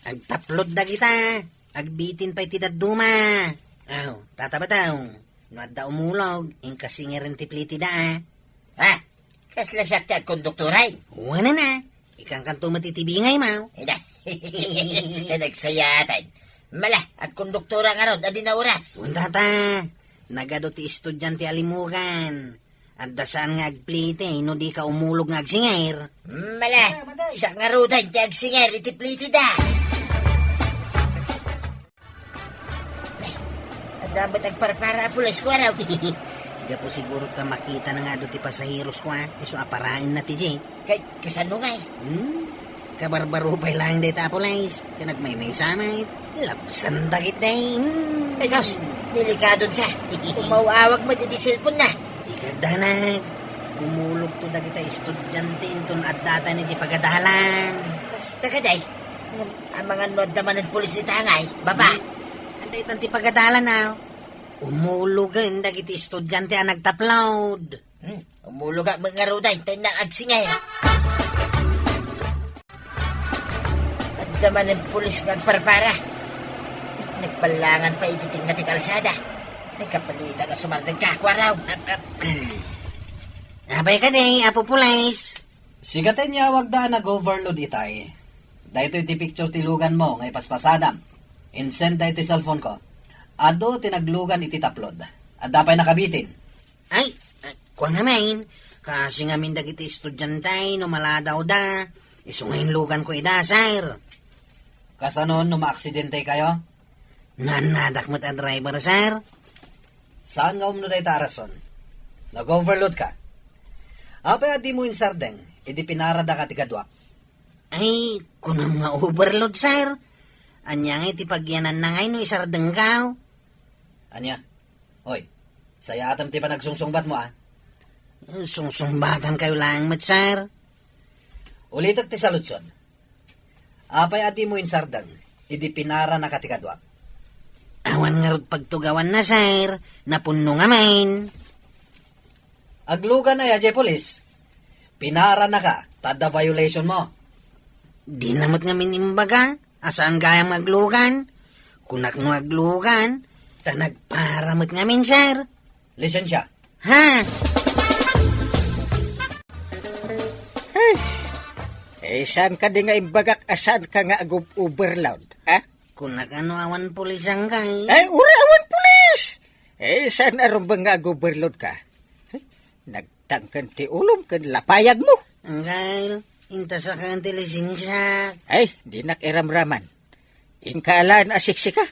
Agtaplod dagita, agbitin pay ti dadduma. Aw, tata Batong, no adda umulog, inka singeren ti plitida, a. Ha? Kasla siak ti agkonduktoray? Wen a, ikankanto met iti bingay, maw? Ida. Nagsayaatan. Mala, agkonduktora ngarud, adi na oras. Wen, tata, nagadu ti estudiante a limugan. Adda saan nga agpliti no di ka umulog nga agsinger. Mala, siak nga rudan ti agsinger iti plitida. Adda met agparpara a pulis ko, araw. Gapu siguro ta makita na nga adu ti pasaheros ko, a, isu a paraenna ti jeep. Kay, kasano ngay? Hmm? Kabarbaro pay laeng dayta a pulis. Ken agmaymaysa met. Labsan dagiti, hmm. Ay, sus, delikadon sa. Umaw-awag met iti cellphone na. Di ka danag. Umulog to dagita estudiante inton addatan iti pagadalan. Basta ka, day. Amangan no adda manen pulis iti tangay, baba. Hmm. Anta itan ti pagadalan, a. Umulogen dagiti estudiante a nagtaplod. Hmm, umulog a met ngarud, a, intay na agsinger. Adda manen pulis nga agparpara. Nagballangan pay iti tengnga ti kalsada. Ay, kapalitan a sumardeng ka, kuaraw. Apay kadi, Apo Pulis? Sika ti inyawagda a nag-overload itay. Daytoy ti picture ti luganmo nga ipaspasadam. Insend da iti cellphone ko. Adu ti naglugan iti taplod. Adda pay nakabitin. Ay, eh, kua ngamin, kasi ngamin dagiti estudiante no maladawda, isu nga inluganko ida, sir. Kasano no maaksidente kayo? Naannadak met a driver, sir. Saan nga umno dayta a rason? Nag-overload ka. Apay a dimo insardeng idi pinaradaka ti kaduak? Ay, kunam nga overload, sir. Ania ngay ti pagyananna ngay no isardengkaw? Ania? Oy, sayaatem ti panagsungsungbatmo, a. Sungsungbatankayo laeng met, sir. Ulitek ti saludsod. Apay a dimo insardeng idi pinaranaka ti kaduak? Awan ngarud pagtugawanna, sir. Napunno ngamin. Aglugan aya diay pulis? Pinaranaka, ta adda violationmo. Dina met ngamin imbaga a saan gayam nga aglugan. Kunak no aglugan, ta nagpara met ngamin, sir. Lisensia. Ha? Ay, eh, saan kadi nga imbagak a saanka nga ag-overload, ha? Kunak no awan pulisan kay. Ay, uray awan pulis! Eh, saan a rumbeng nga ag-overload ka? Ay, nagtangken ti ulom ken lapayagmo. Anggal, inta saka ti lisensiak. Ay, dinak iramraman. Inka alaen a siksika.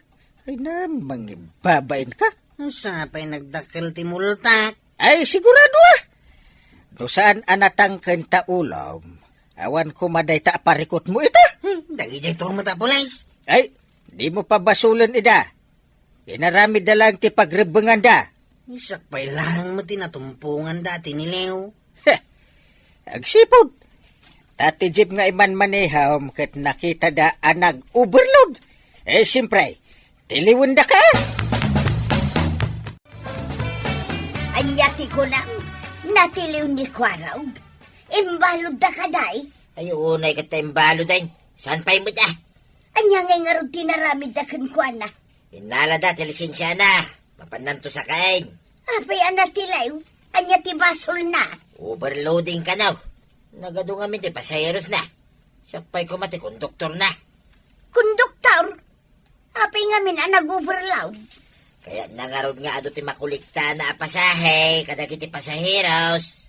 Ay na, mangibabain ka. Sapay nagdakkel ti multak. Ay, sigurado a. No saan a natangken ta ulom, awan koma dayta a parikutmo ita. Hmm, dagidiay to met a pulis. Ay, dimo pabasolen ida. Inaramidda laeng ti pagrebbenganda. Siak pay laeng met ti natumponganda a tiniliw. Heh, agsipud. Ta ti jeep nga imanmaneham ket nakitada a nag-overload. Eh, siyempre, tiliwendaka. Ania ti kunam? Natiliw ni Kuarog? Imbaludda kadi? Ay, unay ket ta imbalud, ay. Saan pay met, a? Ania ngay ngarud ti naramidda kenkuana? Innalada ti lisensiana. Mapannanto sakaen. Apay a natiliw? Ania ti basolna? Overloading kano. Nagadu ngamin ti pasaherosna. Siak pay koma ti konduktorna. Konduktor? Apay ngamin a nag-overload? Kayatna ngarud nga adu ti makolektana a pasahe kadagiti pasaheros.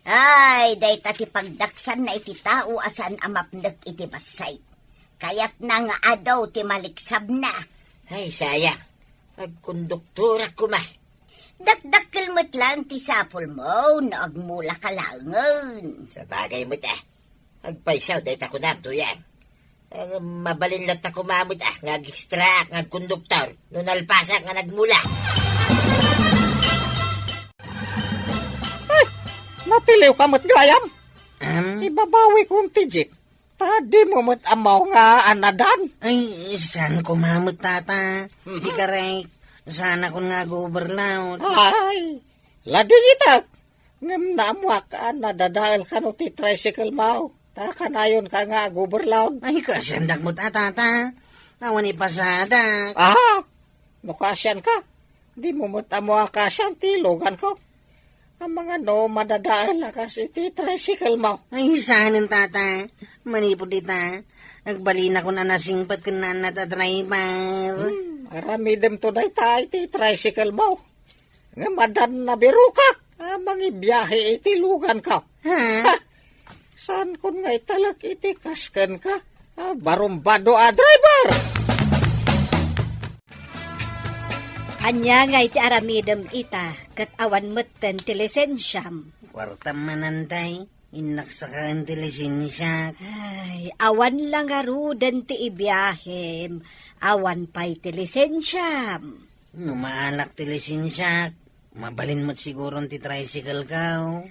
Ay, dayta ti pagdaksanna iti tao a saan a mapnek iti bassit. Kayatna nga adu ti maliksabna. Ay, sayang. Agkonduktorak koma. Dakdakkel met laeng ti sapulmo no agmulaka laengen. Sabagay met, a. Agpayso dayta kunam, Tuyang. Ang mabalin latta koma met, a, nga agekstraak nga agkonduktor no nalpasak nga nagmula. Natiliwka met gayam. Am? Ibabawikon ti jeep. Ta dimo met ammo nga annadan. Ay, saan ko met, tata? Mhm. Di karek, saan akon nga ag-overload. Ay, ladingitek. Ngem naammoak a nadadael kano ti tricycle mo. Ta kanayonka nga ag-overload. Ay, kaasiandak met a, tata. Awan ipasadak. Aha! No kaasianka, dimo met ammo a kaasian ti luganko. Amangan no madadael a kas iti tricycle mo. Ay, saanen, tata. Manipud ita, agbalinakon a nasingpet ken naannat a driver. Hmm, aramidemto dayta iti tricycle mo. Ngem addan nabirokak a mangibiahe iti luganko. Ha? Ha! Saankon nga italek iti kaskenka a barumbado a driver? Ania nga iti aramidem ita, ket awan metten ti lisensiam? Kuartam manen, tay. Innak sakaen ti lisensiak. Ay, awan la ngaruden ti ibiahem, awan pay ti lisensiam. No maalak ti lisensiak, mabalin met siguron ti tricycle ko.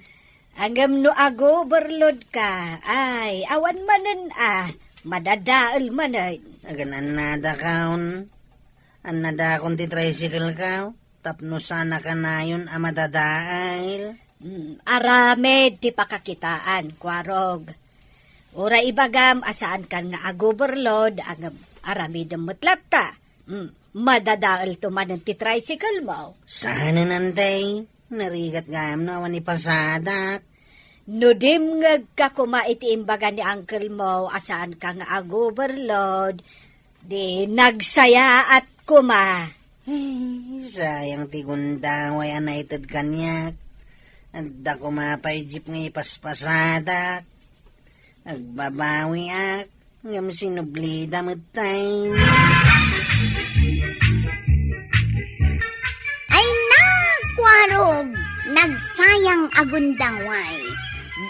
Ngem no ag-overload ka, ay, awan manen a, madadael manen. Agan annadakon, annadakon ti tricycle ko, tapno saan a kanayon a madadael. Mm, aramid ti pakakitaan, Kuarog. Uray ibagam a saankan nga ag-overload, ngem aramidem met latta. Mm, madadaelto manen ti tricycle mo. Saanen, tay. Narigat gayam no awan ipasadak. No dimngegka koma iti imbaga ni uncle mo a saanka nga ag-overload, di nagsayaat koma. Ay, sayang ti gundaway a naited kaniak. Adda koma pay jeep nga ipaspasadak. Agbabawiak, ngem sinublida met tay. Ay, Kuarog, nagsayang a gundaway.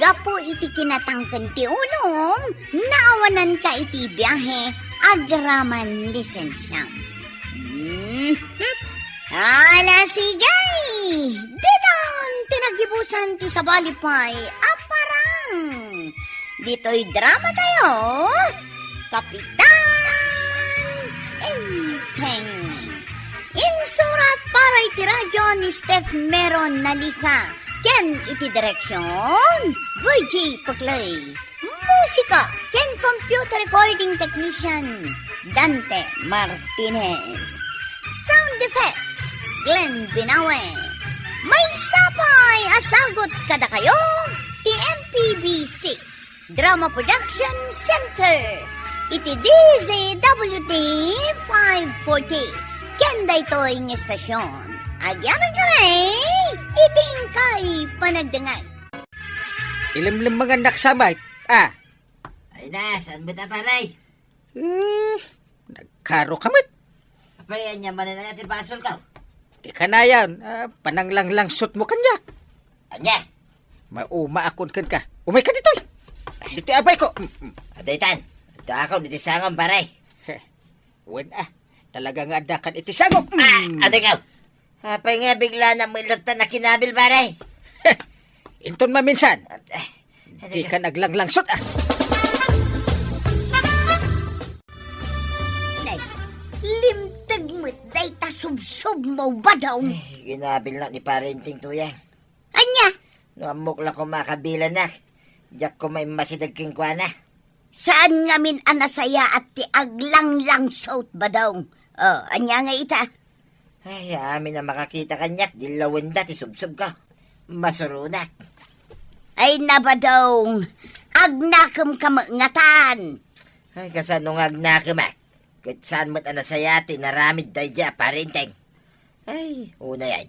Gapu iti kinatangken ti ulom, naawananka iti biahe agraman lisensiam. Mhm. Ala, sige! Ditan ti naggibusan ti sabali pay a parang. Ditoy drama tayo, Kapitan Enteng. Insurat para iti radyo ni Steph Meron Nalica ken iti direksyon, Virgie Paclay. Musika ken computer recording technician, Dante Martinez. Sound effects, Glenn Binawe. Maysa pay a sagut kadakayo ti M P B C Drama Production Center iti D Z W T five forty. Ken daytoy nga estasyon, agyamankami iti inkay panagdengngeg. Ilemlemmengannak sa met, a. Ay na, saan met a, pare? Eh, nagkaroka met. Apay, ania manen aya ti basolko? Di kanayon, a, pananglanglangsotmo kaniak. Ania? Maumaakon kenka. Umayka ditoy. Ditoy abayko. Mm, mm. Adaytan. Addaakon iti sangom, pare. Heh. Wen a, talaga nga addakan iti sangok. Ah, mm. Adayko. Apay nga bigla na met latta nakinabil, pare? Heh, inton maminsan. Ah, ah, adayko. Dika naglanglangsot, a. Nay, limteg met dayta subsubmo, Badong. Ay, ginabilnak ni Pare Enteng, Tuyang. Ania? No ammok la koma a kabilannak, diak koma immasideg kenkuana. Saan ngamin a nasayaat ti aglanglangsot, Badong. O, ania ngay ita? Ay, amin a makakita kaniak, di lawenda ti subsobko. Masuronak. Ay na, Badong, agnakemka met ngatan. Ay, kasano nga agnakemak? Ket saan met a nasayaat ti inaramid daydiay a Pare Enteng. Ay, unay ay.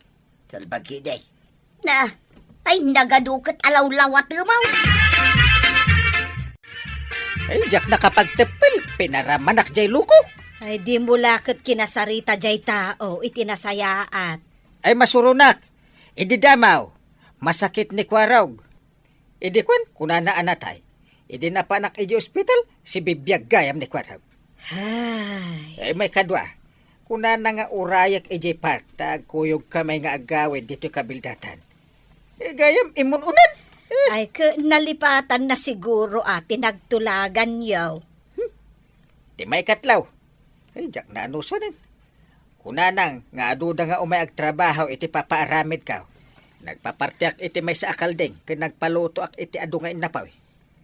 Salbag ketdi. Na, ay, nagadu ket alawlawatemaw. Ay, diak nakapagteppel, pinaramanak jay loko. Ay, dimo la ket kinasarita jay tao iti nasayaat. Ay, masuronak, idi damaw, masakit ni Kuarog. Idi kuan, kunana a natay. Idi napanak idiay ospital, sibibiag gayam ni Kuarog. Ay. Ay, maikadua, kunana nga urayek idiay park, ta agkuyogka met nga agawid ditoy kabildatan. Eh, gayam, imun-unan. Ay, ket nalipatanna siguro a ti nagtulaganyo. Hmm. Ti maikatlo. Ay, diak naanusonen. Kunana nga aduda nga umay agtrabaho iti papaaramidko. Nagpapartiak iti maysa a kalding ken nagpalutoak iti adu nga innapaw.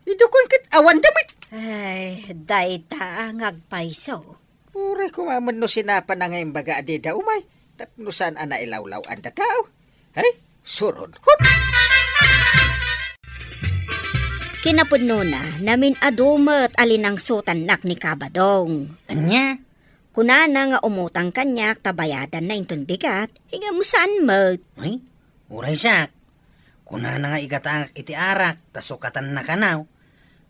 Idu kuan ket awan damit. Ay, dayta a nga agpayso. Uray koma met no sinapana nga imbaga a dida umay, tapno saan a nailawlaw-an da tao. Ay, suronkon. Kinapudnona, namin-adu met a linangsotannak ni Kabadong. Ania? Kunana nga umutang kaniak ta bayadanna inton bigat, ngem saan met. Ay, uray siak. Kunana nga igatangak iti arak ta sukatanna kano.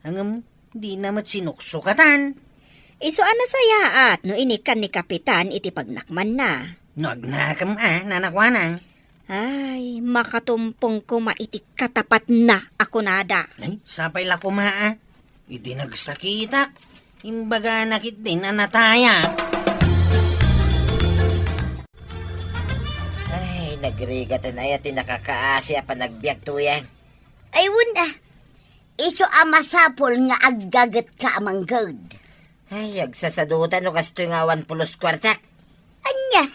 Ngem dina met sinuksukatan. Isu a nasayaat no inikkan ni Kapitan iti pagnakmanna. No agnakem a, nanakuanang. Ay, makatumpong koma iti katapatna a kunada. Ay, sapay la koma a. Iti nagsakitak, imbaganak itdin a nataya. Ay, nagrigatan aya ti nakakaasi a panagbiag, Tuyang. Ay, wen a. Isu a masapul nga aggagetka a mangged. Ay, agsasaduta no kastoy nga awan pulos kuartak. Ania?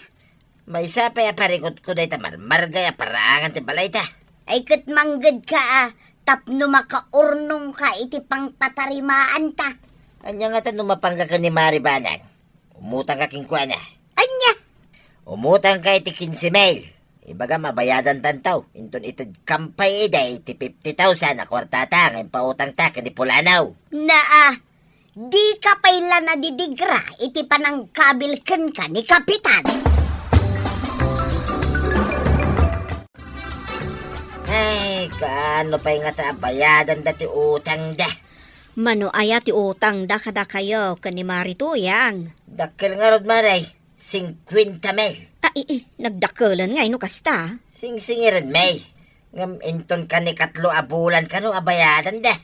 Maysa pay a parikutko dayta marmargay a paraangan ti balayta. Ay, ket manggedka a, tapno makaurnongka iti pangpatarimaanta. Ania ngata no mapanka ken ni Mari Banang? Umutangka kenkuana. Ania? Umutangka iti quince mil. Ibagam a bayadantanto, inton ited kampay iday ti fifty thousand a kuartata nga impautangta ken ni Pulanaw. Naa, dika pay la nadidigra iti panangkabil kenka ni Kapitan. Ay, kaano pay ngata a bayadan da ti utangda? Mano aya ti utangda kadakayo ken ni Mari Tuyang? Dakkel ngarud, Mari. Singkwenta mil. Ai, nagdakkelan ngay no kasta. Singsingiren, May. Ngem inton kanikatlo a bulan kano a bayadanda.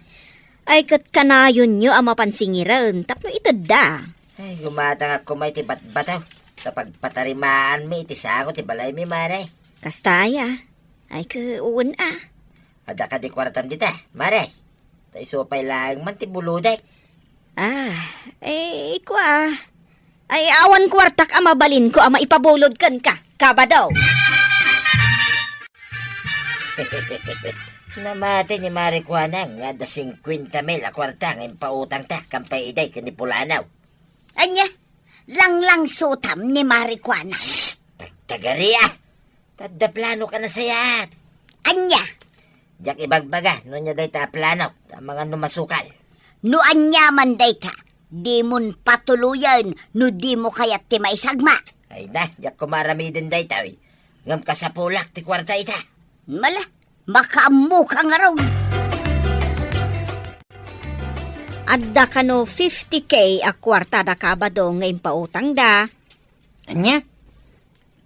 Ay, ket kanayonyo a mapan singiren tapno itedda. Ay, gumatangak koma iti batbataw ta pagpatarimaanmi iti sango ti balaymi, Mare. Kasta aya? Ay, ket wen a. Adda kadi kuartam dita, Mare? Ta isu pay laeng man ti bulodek. Ah, eh, kua. Ay, awan kuartak a mabalinko a maipabulod kenka, Kabado. Namati ni Mari Kuanang nga adda singkwenta mil a kuarta nga impautangta kampay iday ken ni Pulanaw. Ania? Langlangsutam ni Mari Kuanang? Shh! Tagtagari a! Ta adda planok a nasayaat. Ania? Diak ibagbaga no ania dayta a planok, ta amangan no masukal. No ania man dayta, dimon patuloyen no dimo kayat ti maisagma. Ay na, diak koma aramiden dayta, oy. Ngem kasapulak ti kuarta ita. Mala, makaammoka ngarud. Adda kano fifty K a kuarta da Kabado nga impautangda. Ania?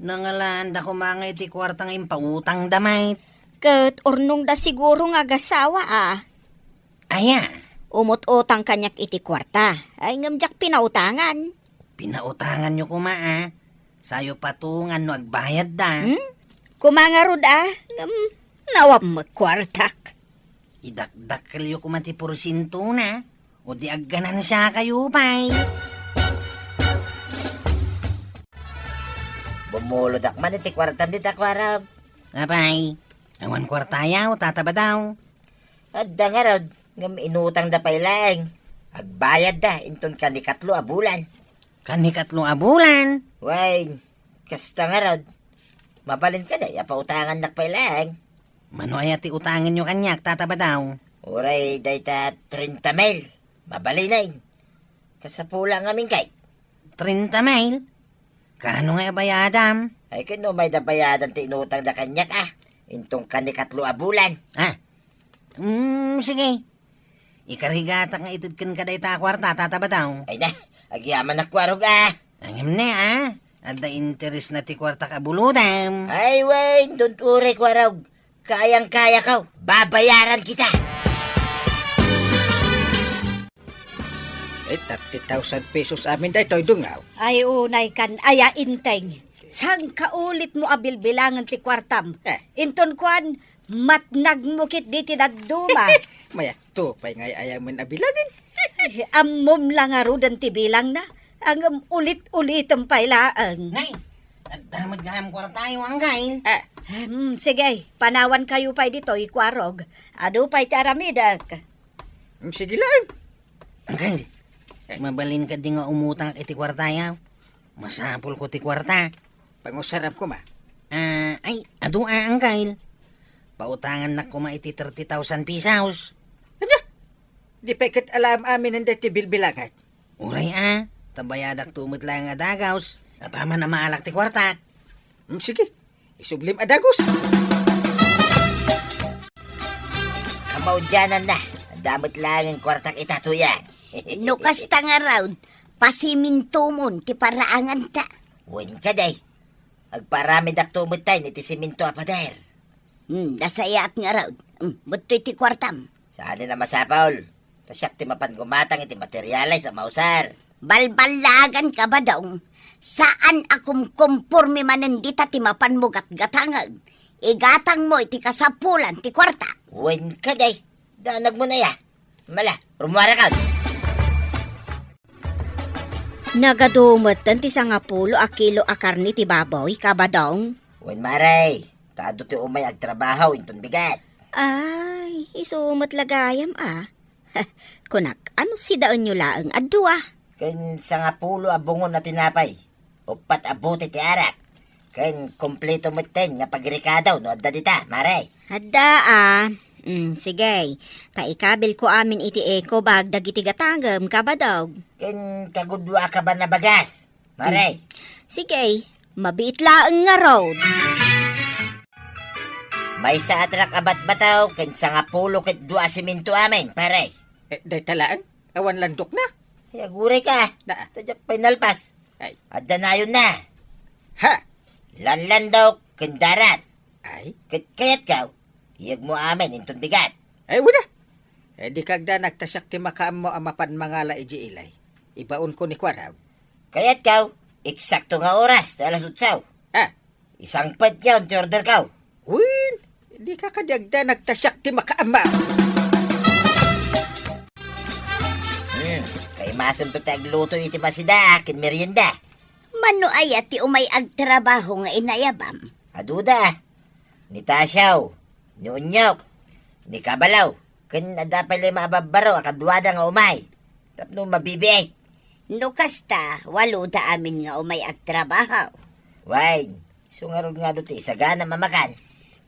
Nangalaanda koma nga iti kuarta nga impautangda met. Ket urnongda siguro nga agasawa a. Aya? Umut-utang kaniak iti kuarta. Ay, ngem diak pinautangan. Pinautanganyo koma a. Sayo patungan no agbayadda. Hmm? Koma ngarud a, ngem nawam met kuartak. Idakdakkelyo koma ti porsientona, o di agganansakayo pay. Bumulodak man iti kuartam dita, kuarog. Apay, awan kuartayaw, Tata Badaw? Adda ngarud, ngem inutangda pay laeng. Agbayadda inton kanikatlo a bulan. Kanikatlo a bulan? Wen, kasta ngarud. Mabalin kadi a pautangannak pay laeng? Mano aya ti utangenyo kaniak, Tata Badaw? Uray dayta trenta mil. Mabalinen. Kasapula ngamin kay. Trenta mil? Kaano nga ibayadam? Ay, ken no mayda bayadan ti inutangda kaniak, a. Inton kanikatlo a bulan. Ah. Hmm, sige. Ikarigatak nga ited kenka dayta a kuarta, Tata Badaw. Ay na, agyamanak kuarog a. Ngem ne, a. Adda interesna ti kuartak a bulodem. Ay, wen, don't worry, kuarog. Kayang-kayako. Babayaran kita. Ay, thirty thousand pesos amin daytoy, Dungaw. Ay, unay kan aya, Inteng. Saan ka ulit mo a bilbilangan ti kuartam? Eh. Inton kuan, Matnagmo ketdi ti dadduma. Mayatto pay nga ay-ayamen a bilangen. Ammom la ngaruden ti bilangna, ngem ulit-ulitem pay laeng. Nay, adda met gayam kuartayo, Anggail. Ah. Hmm, sige, panawankayo pay ditoy, Kuarog. Adu pay ti aramidek. Hmm, sige laeng. Anggail, eh, mabalin kadi nga umutang iti kuartayo? Masapulko ti kuarta. Pangusaram koma. Ah, ay, adu a, Anggail. Pautangannak koma iti thirty thousand pesos. Ania? Di pay ket alaam-aminen daytoy bilbilangak. Uray a, ta bayadakto met laeng a dagaws. Apaman a maalak ti kuartak. Hmm, sige. Isublim a dagus. Kamaudiananna, adda met laengen kuartak ita tuyan. No kasta ngarud, pasimintomon ti paraanganta. Wen kadi. Agparamidakto met tayen iti siminto a pader. Hmm, nasayaat ngarud. Hmm, bettoy ti kuartam. Saanen a masapul. Ta siak ti mapan gumatang iti materiales a mausar. Balballaganka, Badong. Saan a kumkomporme manen dita ti mapanmo gatgatangen. Igatangmo iti kasapulan ti kuarta. Wen kadi, danagmon aya. Mala, rumuarakon. Nagadu metten ti sangapulo a kilo a karne ti baboy, Kabadong. Wen, Mare, ta adu ti umay agtrabaho inton bigat. Ay, isu met la gayam a. Kunak, ano sidaenyo laeng a dua? Ken sangapulo a bungon a tinapay, uppat a bote ti arak, ken kompleto metten nga pagrikado no adda dita, Mare. Adda a. Mm, sige. Ta ikabilko amin iti eco bag dagiti gatangem, Kabadog. Ken kagudua ka ban a bagas, Mare. Mm. Sige, mabiit laeng ngarud. Maysa a trak a batbataw ken sangapulo ket dua a siminto amin, pare. Eh, dayta laeng? Awan landokna? Ay, agurayka. Na. Ta diak pay nalpas. Ay. Adda nayonna. Ha? Lanlandok ken darat. Ay? Ket kayatko, iyegmo amin inton bigat. Ay, wen a. Eh, dika agdanag ta siak ti makaammo a mapan mangala idiay ili. Ibaonko ni Kuarog. Kayatko, eksakto nga oras ti alas otso. Ah. Isangpetyon ti orderko. Wen, dika kadi agdanag ta siak ti makaammo. Hmm, kaimasento ti agluto iti masida ken merienda. Mano aya ti umay agtrabaho nga inayabam? Aduda. Ni Tasyaw, ni Unyok, ni Kabalaw, ken adda pay la mababbaro a kaduada nga umay tapno mabibiit. No kasta, waloda amin nga umay agtrabaho. Wen, isu ngarud nga adu ti isaganam a makan.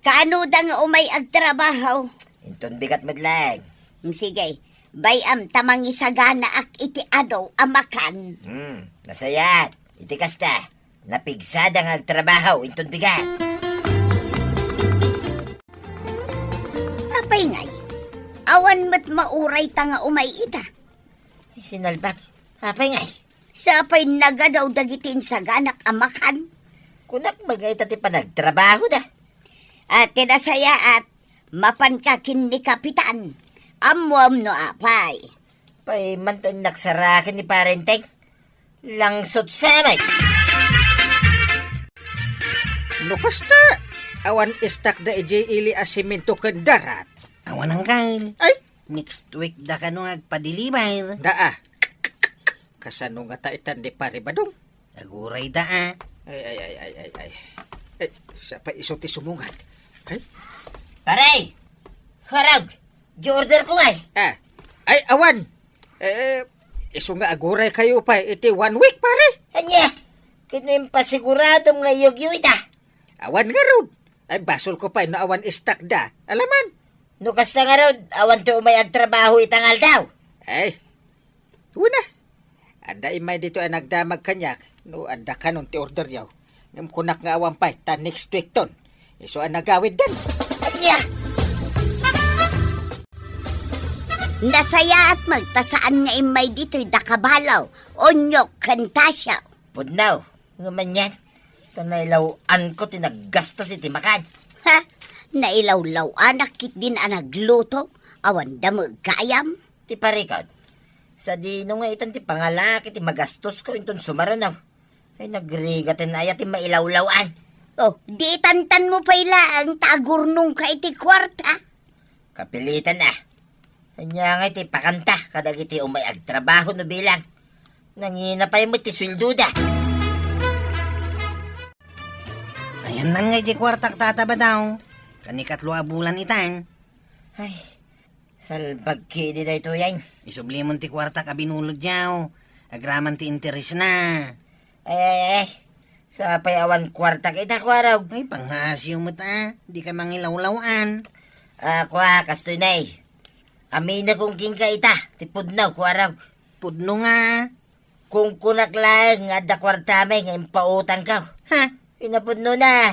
Kaanoda nga umay agtrabaho? Inton bigat met laeng. Mm, sige, bay-am ta mangisaganaak iti adu a makan. Hmm, nasayaat. Iti kasta, napigsada nga agtrabaho inton bigat. Apay ngay, awan met maurayta nga umay ita. Ay, sinalbak. Apay ngay? Sapay nagadu dagiti insaganak a makan. Kunak, magayta ti panagtrabahoda. Iti nasayaat, mapanka ken ni Kapitan. Ammoam no apay. Pay, manten naksaraken ni Parenteng. Langsot sa met. No kasta, awan istakda idiay ili a siminto ken darat. Awan, Angkel. Ay? Next week da kano nga agpadeliver. Daa. Kasano ngata itan ni Pare Badong? Aguray da, a. Ay, ay, ay, ay, ay, ay. Ay, siya pa isu ti sumungad. Ay? Pare! Harag! Di order ko, ay. Ah. Ay, awan. Eh, isu nga aguray kayo pa iti one week, pare. Anya? Kano impasiguradom nga iyugyo ita? Awan ngarud. Ay, basol ko pay no awan istak da. Alaman? No kasta ngarud, awan ti umay agtrabaho ita nga aldaw. Ay, una. Adda immay dito a nagdamag kaniak, no adda kanon ti orderyo. Ngem kunak nga awan pay, ta next week ton. Isu a nagawiddan. Anya? Nasayaat met ta saan nga immay ditoy da Kabalaw, Onyok, ken Tasyo. Pudno, nga man yan. Ta nailaw-anko ti naggastos iti makan. Ha? Nailawlaw-anak ketdin a nagluto, awan da met gayam? Ti parikot, sadino nga itan ti pangalaki ti magastosko inton sumaruno? Ay, nagrigaten aya ti mailawlaw-an. Oh, di itantanmo pay laeng ta agurnongka iti kuarta? Kapilitan a. Ania ngay ti ipakanta kadagiti umay agtrabaho no bilang? Nangina pay met ti sueldoda. Ayannan ngay ti kuartak, Tata Badong. Kanikatlo a bulan itan. Ay, salbag ketdi daytoy, ay. Isublimon ti kuartak a binulodyo. Agraman ti interesna. Ay, ay, ay. Sapay awan kuartak ita, Kuarog. Ay, panghasiw met a. Dika mangilawlaw-an. Ah, kua, kastoy nay. Aminakon kenka ita, ti pudno, Kuarog. Pudno nga. Kunkunak laeng nga adda kuartami nga impautangko. Ha? Kinapudnona,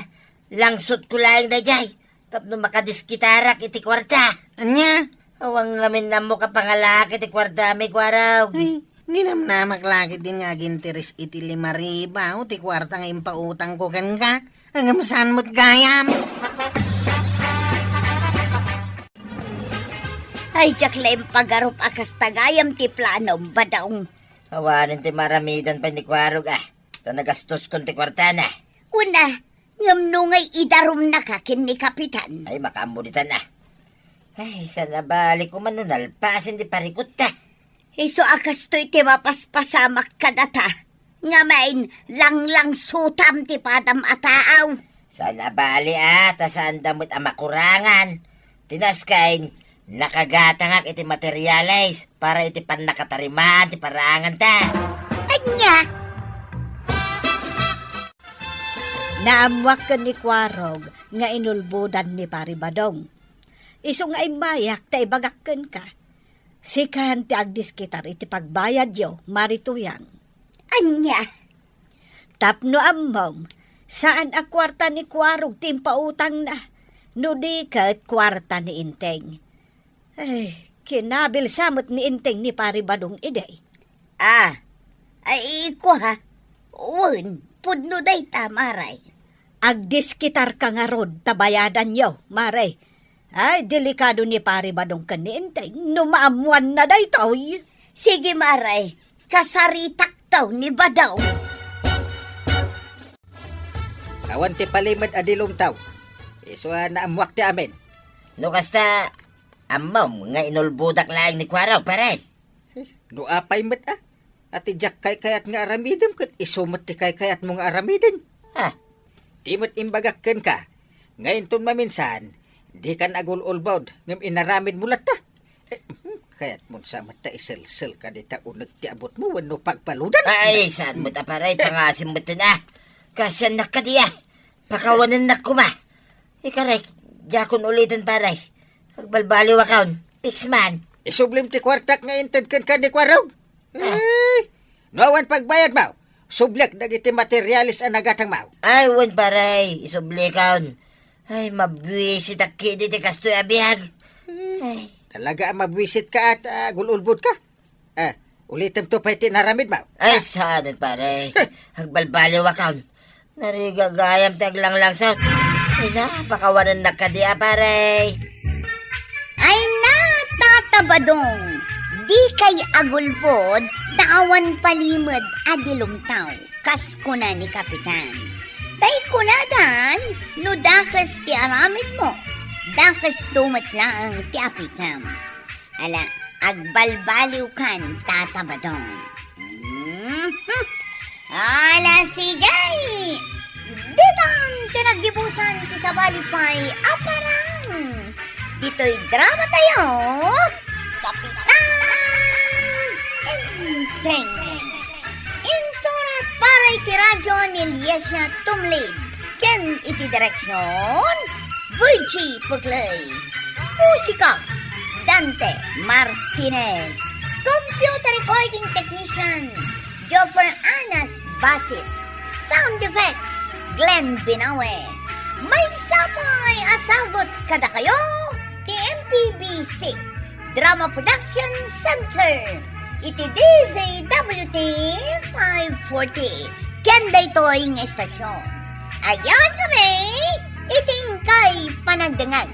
langsotko laeng daydiay tapno makadiskitarak iti kuarta. Ania? Awan ngamin ammo kapangalaki ti kuartami, Kuarog. Ay, ninamnamak la ketdin nga aginteres iti lima ribu ti kuarta nga impautangko kenka. Ngem saan met gayam? Ay, diak la impagarup a kasta gayam ti planom, Badong. Awanen ti maaramidan pay ni Kuarog, a. Ta nagastoskon ti kuartana. Kuna, ngem no ngay idarumnaka ken ni Kapitan? Ay, makaammo ditan, a. Ay, saan a bali koma no nalpasen ti parikutta. Isu a kastoy ti mapaspasamak kadata. Ngamin, langlangsotam ti padam a taaw. Saan a bali, a, ta saanda met a makurangan. Ti nasken, nakagatangak iti materyales para iti pannakatarimaan ti paraanganta. Ania? Naammoak ken ni Kuarog nga inulbodan ni Pari Badong. Isu nga immayak ta ibagak kenka. Sikan ti agdiskitar iti pagbayadyo, Mari Tuyang. Ania? Tapno ammom, saan a kuarta ni Kuarog ti impautangna, no di ket kuarta ni Enteng. Ay, kinabilsa met ni Enteng ni Pari Badong idi. Ah, ay, kua, wen, pudno dayta, Mare. Agdiskitarka ngarud ta bayadanyo, Mare. Ay, delikado ni Pari Badong ken ni Enteng no maammoanna daytoy. Sige, Mare, kasaritakto ni Badong. Awan ti palimed a dilumtaw. Isu a naammoak ti amin. No kasta, ammom nga inulbodak laeng ni Kuarog, pare. No apay met a, a ti diak kaykayat nga aramidem ket isu met ti kaykayatmo nga aramiden. Ah. Di met imbagak kenka, nga inton maminsan, dikan agul-ulbod ngem inaramidmo latta. Eh, hmm, kayatmon sa met ta iselselka dita uneg ti abutmo wenno pagbaludan? Ay, saan met a, pare, pangasim met a. Kasiannak kadi a. Pakawanennak koma. Ikarek, diakon uliten, pare. Agbalbaliwakon. Fix man. Isublim ti kuartak nga inted kenka ni Kuarog. Ah. Eh, no awan pagbayadmo, subliak dagiti materialis a nagatangmo. Ay, wen, pare. Isublikon. Ay, mabuisitak ketdi ti kastoy a biag. Eh, ay. Talaga a mabuisitka at, ah, agul-ulbodka? Eh, ulitemto pay ti inaramidmo. Ay, saanen, pare. Agbalbaliwakon. Narigagayam ti aglanglangsot. Ay na, pakawanennak kadi a, pare. Ay na, Tata Badong. Dikay agulbod ta awan palimed a dilumtaw, kas kuna ni Kapitan. Tay kunadan, no dakes ti aramidmo, dakesto met laeng ti apikam. Ala, agbalbaliwkan, Tata Badong. Mhm. Ala, sige! Ditan ti naggibusan ti sabali pay a parang. Ditoy drama tayo, Kapitan Enteng. Insurat para iti radyo ni Liesia Tumlid. Ken iti direksion, Virgie Puclay. Musika, Dante Martinez. Computer recording technician, Joffer Anas Basit. Sound effects, Glenn Binawe. Maysa pay a sagut kadakayo ti M P B C Drama Production Center iti D Z W T five forty. Ken daytoy nga istasyon, agyawidkami iti inkay panagdengngeg.